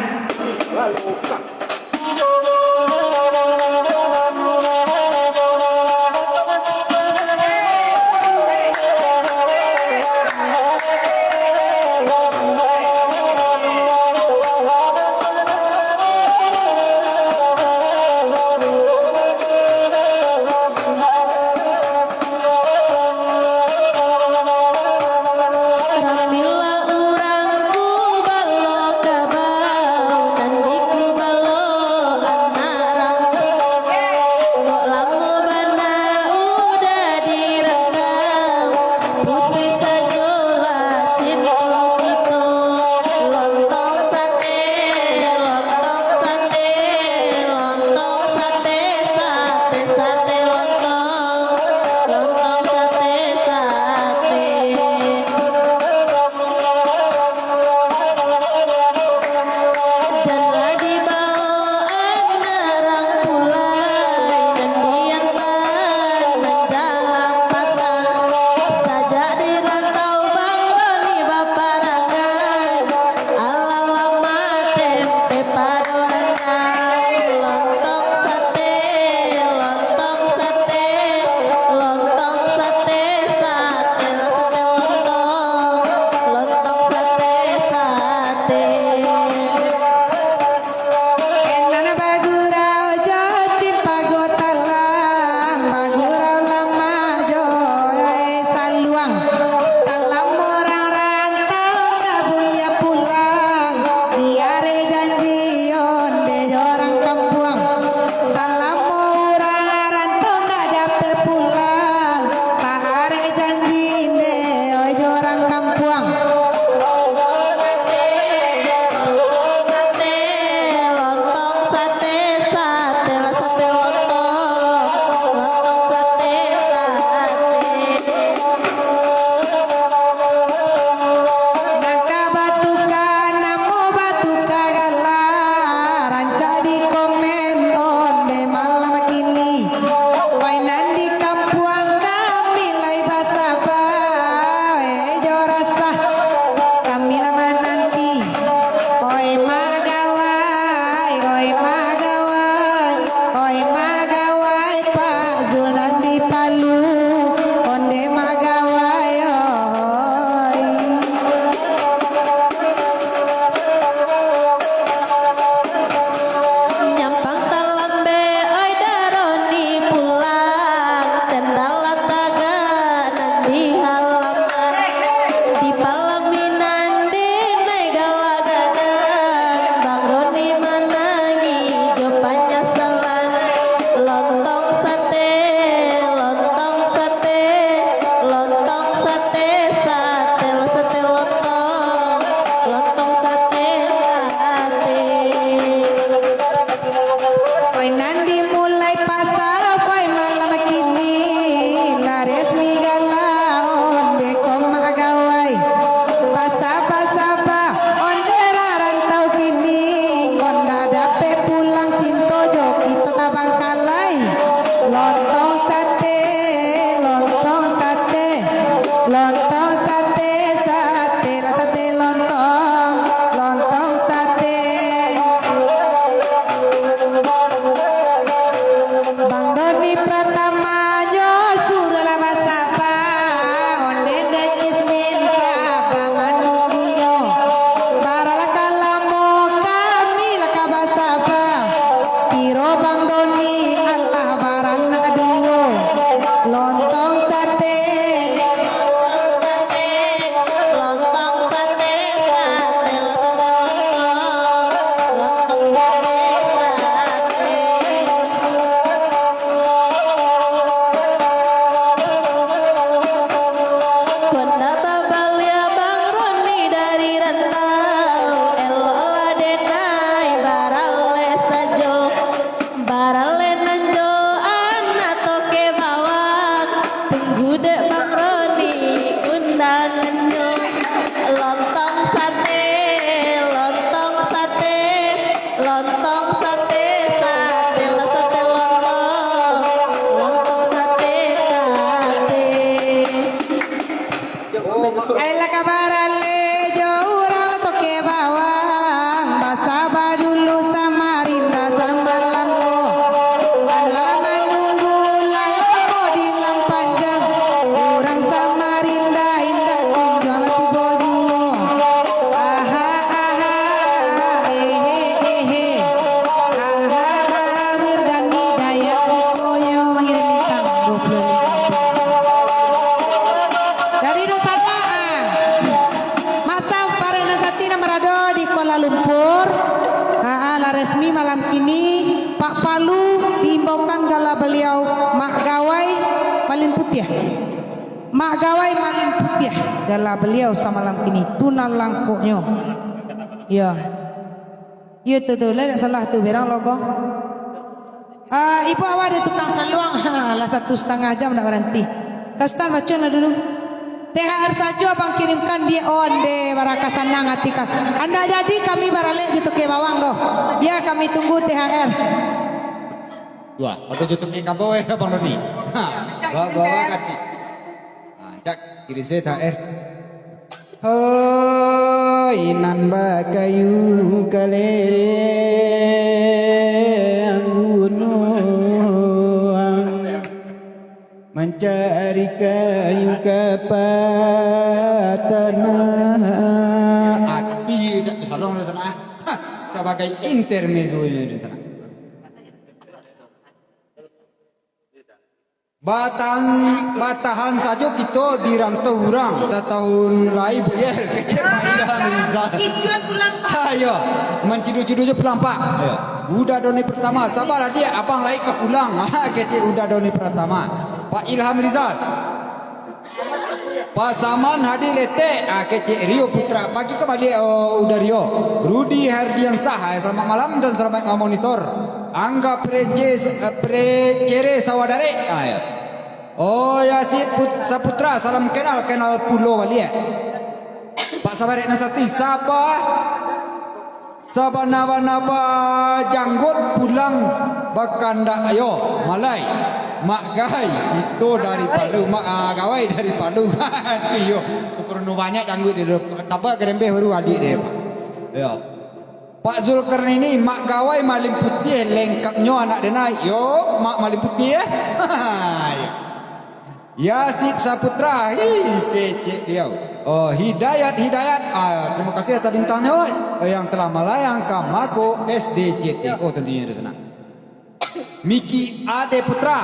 Ai lah ka baralek jo urang lah Toke Bawang, basaba dulu Samarinda samalam ko. Alah manunggu lah lamo di Lam Panjang, urang Samarinda indak kunjuang lah tibo juo. Aha, aha, ehe, ehe. Aha, aha, Mirdani Dayak Riponyo mangirim bintang dua puluh lima. Dari Nusa Dua, ah. Maksam Parek Nan Sati nan barado di Kuala Lumpur. Ah, ah, lah resmi malam kini, Pak Palu diimbaukan gala baliau Mak Gawai Malin Putiah. Mak Gawai Malin Putiah, gala baliau samalam kini. Tu nan langkoknyo. Iyo. Iyo tu, tu. Lai dak salah tu, berang logo. Ah, ibu awak ado tukang saluang. Lah satu satangah jam ndak baranti. Kastan bacolah dulu. T H R sajo abang kirimkan di onde, baraka sanang ati ka. Andak jadi kami baralek jo Toke Bawang doh. Bia kami tunggu T H R. Wah, ado jo Toke Kabau, eh, Abang Doni. Ha, bawa-bawa kaki. Ha, cak, kiri se T H R. Hoi, nan bakayu ka lereng gunuang, mancari kayu ka patanah. Api dak tasaluang di sana. Ha, sabagai intermezzo di sana. Batahan, batahan sajo kito di rantau urang, satahun lai buliah, kecek Pak Ilham Rizal. Kicuan pulang, Pak. Ayo, mancidu-cidu jo pulang, Pak. Ayo. Uda Doni Pratama, sabarlah diak, abang lai ka pulang. Ha, kecek Uda Doni Pratama. Pak Ilham Rizal. Pasaman hadir etek, ah, kecek Rio Putra. Pagi ka baliak, oh, Uda Rio. Rudi Herdiansah, ah, selamat malam dan selamat mamonitor. Angga Prece, eh, Precere Sawadare. Ah, ya. Oh, Yasin Put-, Saputra, salam kenal, kenal pulo baliak. Pak Sabarek Nasati, Sabah. Sabana-bana bajanggot pulang bakandak, ayo, malai. Mak Gai, itu dari Palu. Mak, ah, Gawai dari Palu. Iyo, perlu banyak janggot dia. Tambah kerembeh baru adik dia, Pak. Yo. Pak Zulkarnaini, Mak Gawai Malin Putiah, lengkapnyo anak denai. Yo, Mak Malin Putiah, eh. Yo. Yasid Saputra, hi, kecek diau. Oh, Hidayat, Hidayat, ah, terima kasih atas bintangnyo, eh, yang telah melayang ka Mako S D C T. Oh, tentunya di sana. Miki Ade Putra,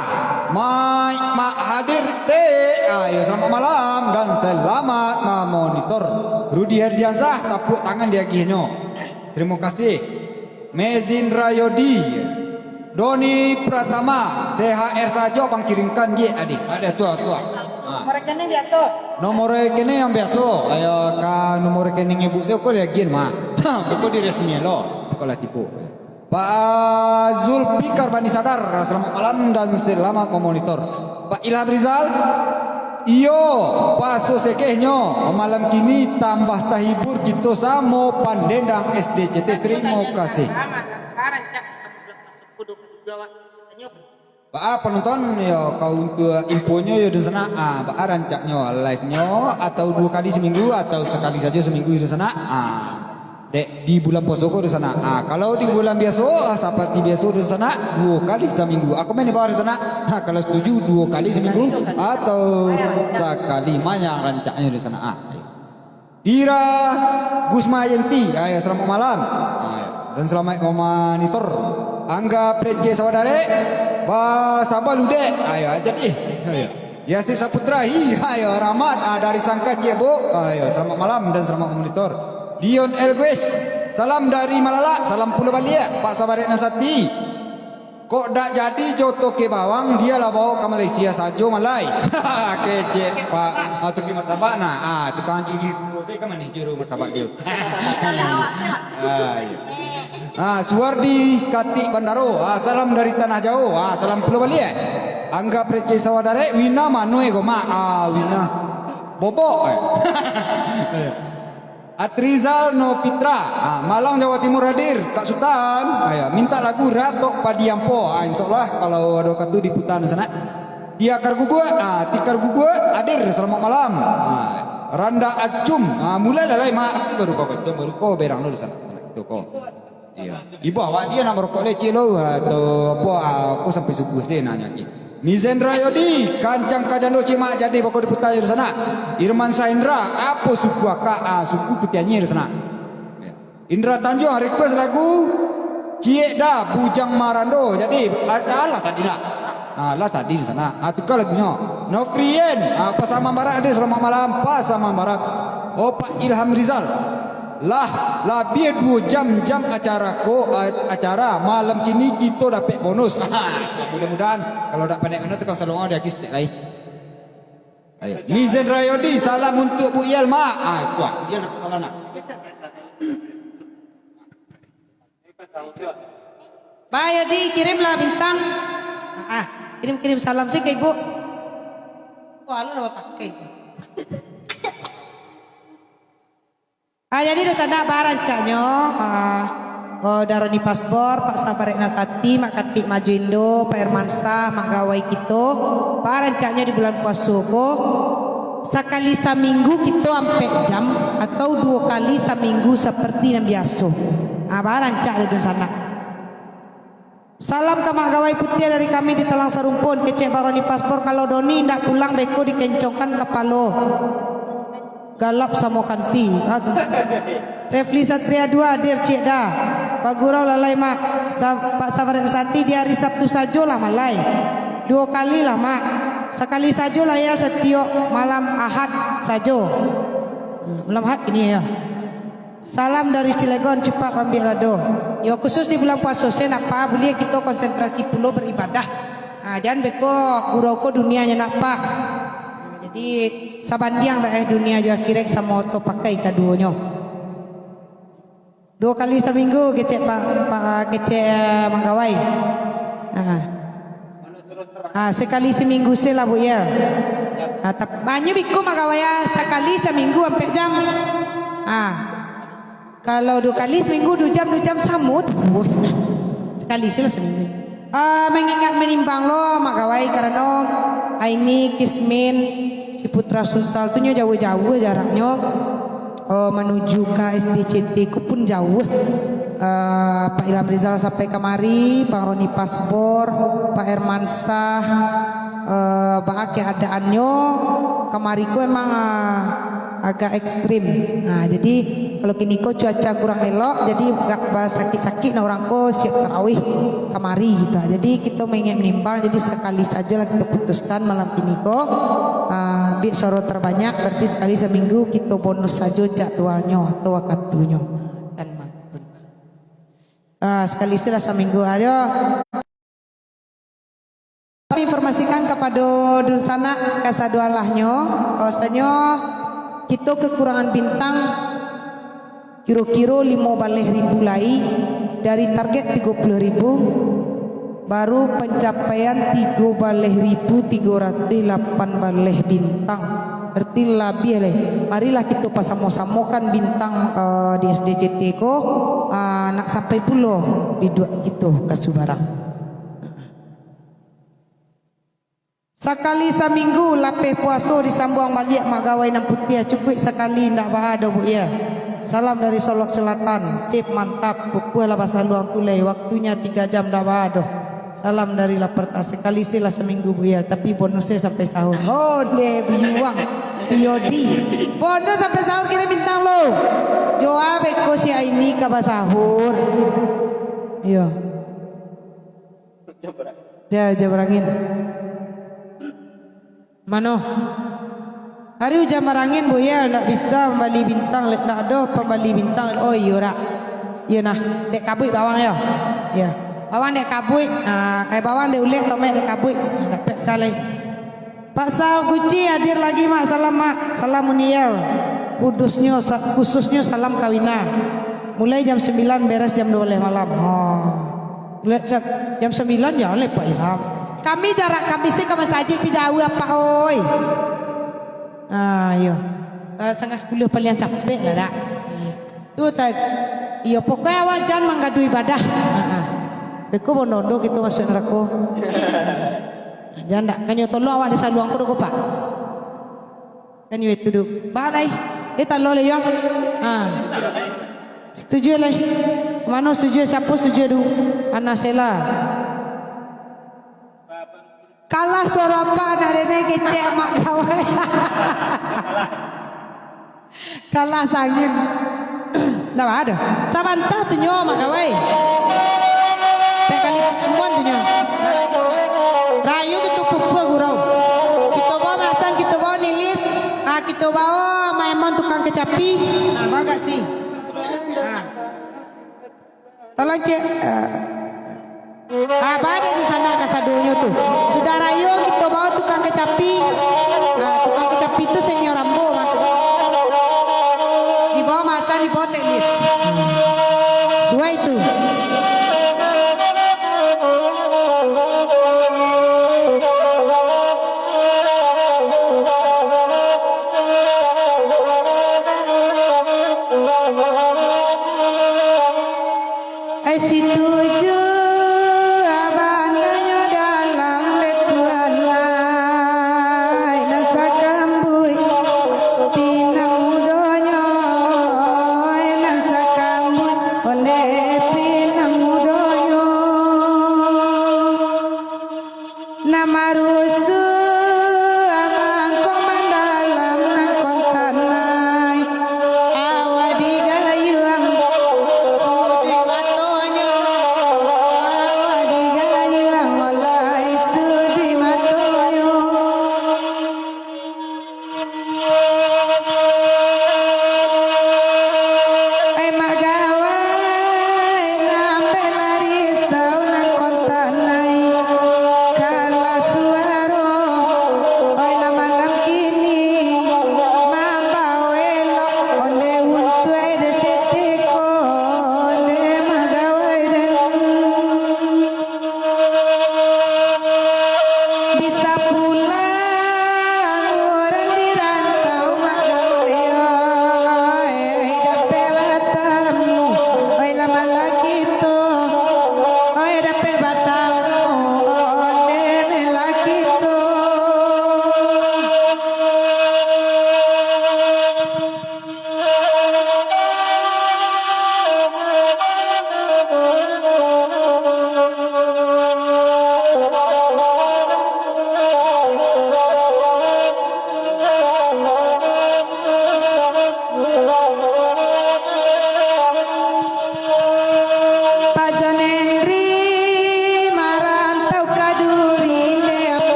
Mai Mak hadir, te. Ah, yo, selamat malam dan selamat mamonitor. Rudi Herdiansah, tapuk tangan diagihnyo. Terima kasih. Mezin Rayodi, Doni Pratama, T H R sajo pangkirimkan je, Adi. Ada tu, tu. Ha. Nomor rekening biaso. Nomor rekening yang biaso. Ayo ka nomor rekening ibu saya, kok lagi mah. Ha, kok di resmi lo. Kok lah tipu. Pak Zulfikar Bani Sadar, selamat malam dan selamat memonitor. Pak Ilham Rizal, iyo, paso sekehnyo, malam kini tambah tahibur kito samo pandendang S D C T. Terima kasih. Baa penonton, yo, kau untuk infonyo, yo, di sana, ah, baa rancaknyo, live-nyo atau duo kali seminggu atau sakali sajo seminggu di sana, ah. Dek, di bulan puaso ko di sana. Ah, kalau di bulan biaso, ah, saparti biaso di sana, duo kali saminggu. Aku main di bawah di sana. Ha, kalau setuju, duo kali saminggu atau sakali mah yang rancaknyo di sana. Ah. Ira Gusmayanti, ah, ya, selamat malam. Ah, ya. Dan selamat memonitor. Angga Prece Sawadare, basaba ludek. Ah, ya, jadi. Ah, ya. Yasir Saputra, hi, ayo, Rahmat, ah, dari Sangka Ciek, Bu. Ayo, selamat malam dan selamat memonitor. Dion Elgues, salam dari Malalak, salam pulo baliak, Pak Sabarek Nasati. Kok dak jadi jo Toke Bawang, dia lah bawa ka Malaysia sajo, malai. Kecek, Pak. Ah, Toke Martabak, nah. Ah, tukang gigi dulu, saya kan manajer martabak dia. Ah, iya. Ah, Suwardi Katik Bandaro. Ah, salam dari Tanah Jauh. Ah, salam pulo baliak. Angga Prece Sawadare, Wina mano e, Goma? Ah, Wina. Bobok, eh. Atrizal Novitra. Ah, Malang, Jawa Timur hadir. Kak Sutan. Ah, ya. Minta lagu Ratok Padi Ampo. Ah, insyaallah kalau ado wakatu diputar di sana. Tiakar Guguak. Ah, Tikar Guguak hadir. Selamat malam. Ah. Randak acum. Ah, mulai lah lai, Mak. Baru kau kacau, baru kau berang lo di sana. Sana, itu kau. Iya. Di bawah dia nak merokok leceh lo, atau apa, ah, aku sampai subuh saja nanya lagi. Mizen Rayodi, kancang kajando cimak jadi bako diputar di sana. Irman Sahendra, apa suku akak, ah, suku Kutianyir di sana. Ya. Indra Tanjuang request lagu Ciek Da, Bujang Marando. Jadi, a-, alah tadi nak. Alah tadi di sana. Ah, tukar lagunyo. Nofrien, ah, Pasaman Barat hadir, selamat malam, Pasaman Barat. Oh, Pak Ilham Rizal. Lah, labiah duo jam, jam acara ko, a-, acara. Malam kini kito dapek bonus. Mudah-mudahan, kalau dak pandai mano tu, kalau salongan dia kistek lai. Ayo. Mizen Rayodi, salam untuk Bu Yel, Mak. Ah, kuat. Bu Yel dapat salam nak. Bah Yodi, kirimlah bintang. Ah, kirim-kirim salam sih ke Ibu. Kok alah lah pakai. Ah, jadi di sana barancaknyo, ah, oh, Daroni Paspor, Pak Sabarek Nasati, Mak Katik Maju Indo, Pak Hermansa, Mak Gawai kito, barancaknyo di bulan puaso ko, sakali saminggu kito ampek jam, atau duo kali saminggu seperti nan biaso. Ah, barancak di dunsanak. Salam ka Mak Gawai Putiah dari kami di Talang Sarumpun, kecek Baroni Paspor, kalau Doni indak pulang beko dikencongkan kapalo. Galap samo kanti. Aduh. Refli Satria dua hadir, Cik Da. Bagurau lalai, Mak. Sa-, Pak Safarin Sati di hari Sabtu sajo lah malai. Duo kali lah, Mak. Sakali sajo lah ya, satiok malam Ahad sajo. Malam Ahad kini ya. Salam dari Cilegon, Cipak Pambiak Lado. Yo, khusus di bulan puaso, se nak pa, buliah kito konsentrasi pulo beribadah. Ha, jan beko gurau ko dunia nyo nak pa. Ha, jadi, sabandiang dak eh dunia jo akhirat samo oto pakai kaduonyo. Duo kali saminggu kecek Pak, Pak, kecek, eh, Mak Gawai. Ha. Ah, sakali saminggu se lah, Bu, ya. Ah, tap-, banyak biko Mak Gawai, ah, sakali saminggu ampek jam. Ah, kalau duo kali saminggu, duo jam, duo jam, samo tu. Sakali se lah saminggu. Ah, mangingat manimbang lo, Mak Gawai, karano Aini, Kismin, Ciputra Sultan tu nyo jauah-jauah jaraknyo. Oh, manuju ka S D C T ko pun jauah. Eh, Pak Ilham Rizal sampai kamari, Bang Roni Pasbor, Pak Hermansyah, eh, baa keadaannyo kamari ko emang, eh, agak ekstrim. Nah, jadi kalau kini ko cuaca kurang elok, jadi agak basakik-sakik nah urang ko siap tarawih kamari gitu. Jadi kito maingek manimbang, jadi sakali sajolah kito putuskan malam kini ko. Ah, ambiak suaro terbanyak, berarti sakali saminggu kito bonus sajo jadwalnyo atau waktunyo. Kan mantun. Ah, sakali se lah saminggu ajo. Kami informasikan kapado dunsanak kasadualahnyo, bahwasanyo kito kekurangan bintang kiro-kiro limo baleh ribu lai dari target tigo puluah ribu, baru pancapaian tigo baleh ribu tigo ratuih lapan baleh bintang. Berarti labiah lai. Marilah kito pasamo-samokan bintang, eh, di S D C T ko, ah, nak sampai pulo biduak kito ka subarang. Sakali saminggu lapeh puaso disambuang baliak Mak Gawai nan putiah, cukuik sakali, indak baa doh, Bu, ya. Salam dari Solok Selatan, sip, mantap, pupuahlah basaluang tu lai, waktunyo tigo jam, indak baa doh. Salam dari Laperta, sakali se lah saminggu, Bu, ya, tapi bonus se sampai sahur. Oh, deh, buyuang, si Yodi. Bonus sampai sahur, kirim bintang lo. Joa beko si Aini ka basahur. Iyo. Ya, ujan barangin. Mano? Ari ujan barangin, Bu, ya, ndak bisa mambali bintang, lek ndak ado pambali bintang, lek. Oh, iyo, dak. Iyo, nah, dek kabuik bawang, yo. Iyo. Bawang dek kabuik, ah, eh, bawang dek ulek, tomek dek kabuik. Nah, dapek kalai. Pak Sal Guci hadir lagi, Mak. Salam, Mak. Salam Uniel. Kudusnyo, sa-, khususnyo salam kawina. Mulai jam sambilan, beres jam duo baleh malam. Oh. Mulai jam, jam sambilan ya, oleh Pak Ilham. Kami jarak kami se ka masajik pi jauah, Pak, oi. Ah, iyo. Eh, satangah sapuluah paliang capek lah, dak? Tu ta-, iyo, pokoknyo awak jan manggadu ibadah. Ha, ha. Beko bondo-bondo kito masuak narako. Jan dak, kanyo tolong awak di saluang ko doh, Pak. Kan iyo itu du. Bah lai. Eh, talo lai yo. Ha. Setuju lai. Mano setuju? Siapo setuju du? Anasela. Kalah suaro apak, anak nenek kecek mak gawai. Kalah sangin. Ndak ado. Sabanta tu nyo mak gawai. Pek kali pertemuan tu nyo. Rayu kito pupua gurau. Kito bawa masan, kito bawa nilis. Ah, kito bawa maemon tukang kecapi. Ah, bagak ti. Ah. Tolong cek. Ah. Ah, bade di sana kasadonyo tu. Sudah rayo kito bawa tukang kecapi. Ah, tukang kecapi tu senior ambo mah. Dibawa masan, dibawa teknis. Suai tu. Ai situju, abananyo dalam dek Tuhan, ai nan sakambuik, pinang mudonyo, ai nan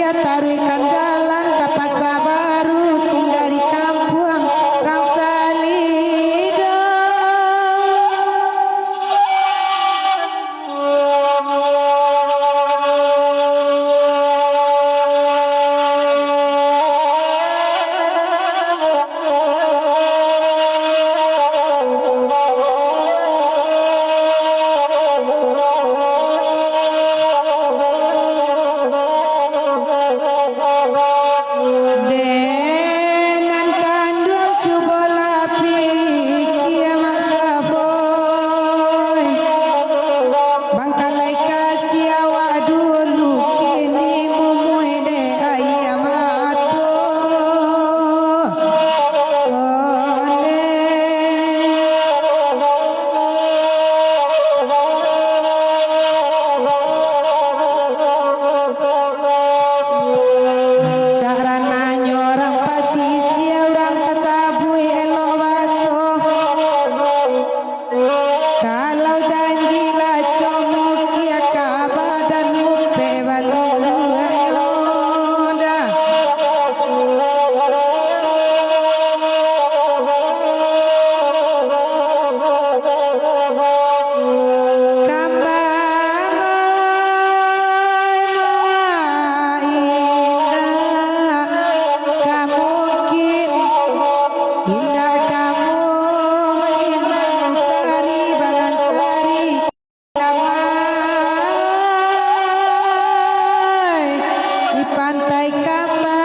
Taruihkan jalan ka Pasa Baru, singgah di kampuang rang Salido. Dek nan kanduang, cubolah pikia, Mak Saboy. Bangkalai kasih awak dulu, kini mumuih dek aia mato. Ondeh. Caranahnyo urang pasisia, urang tasabuik elok baso. Kalau janji lah comukia, ka badan mupek baluluah dah. Kambang indak ka mungkin, indak ka mungkin, Bangan Sari, Bangan Sari. Damai di Pantai Kambang.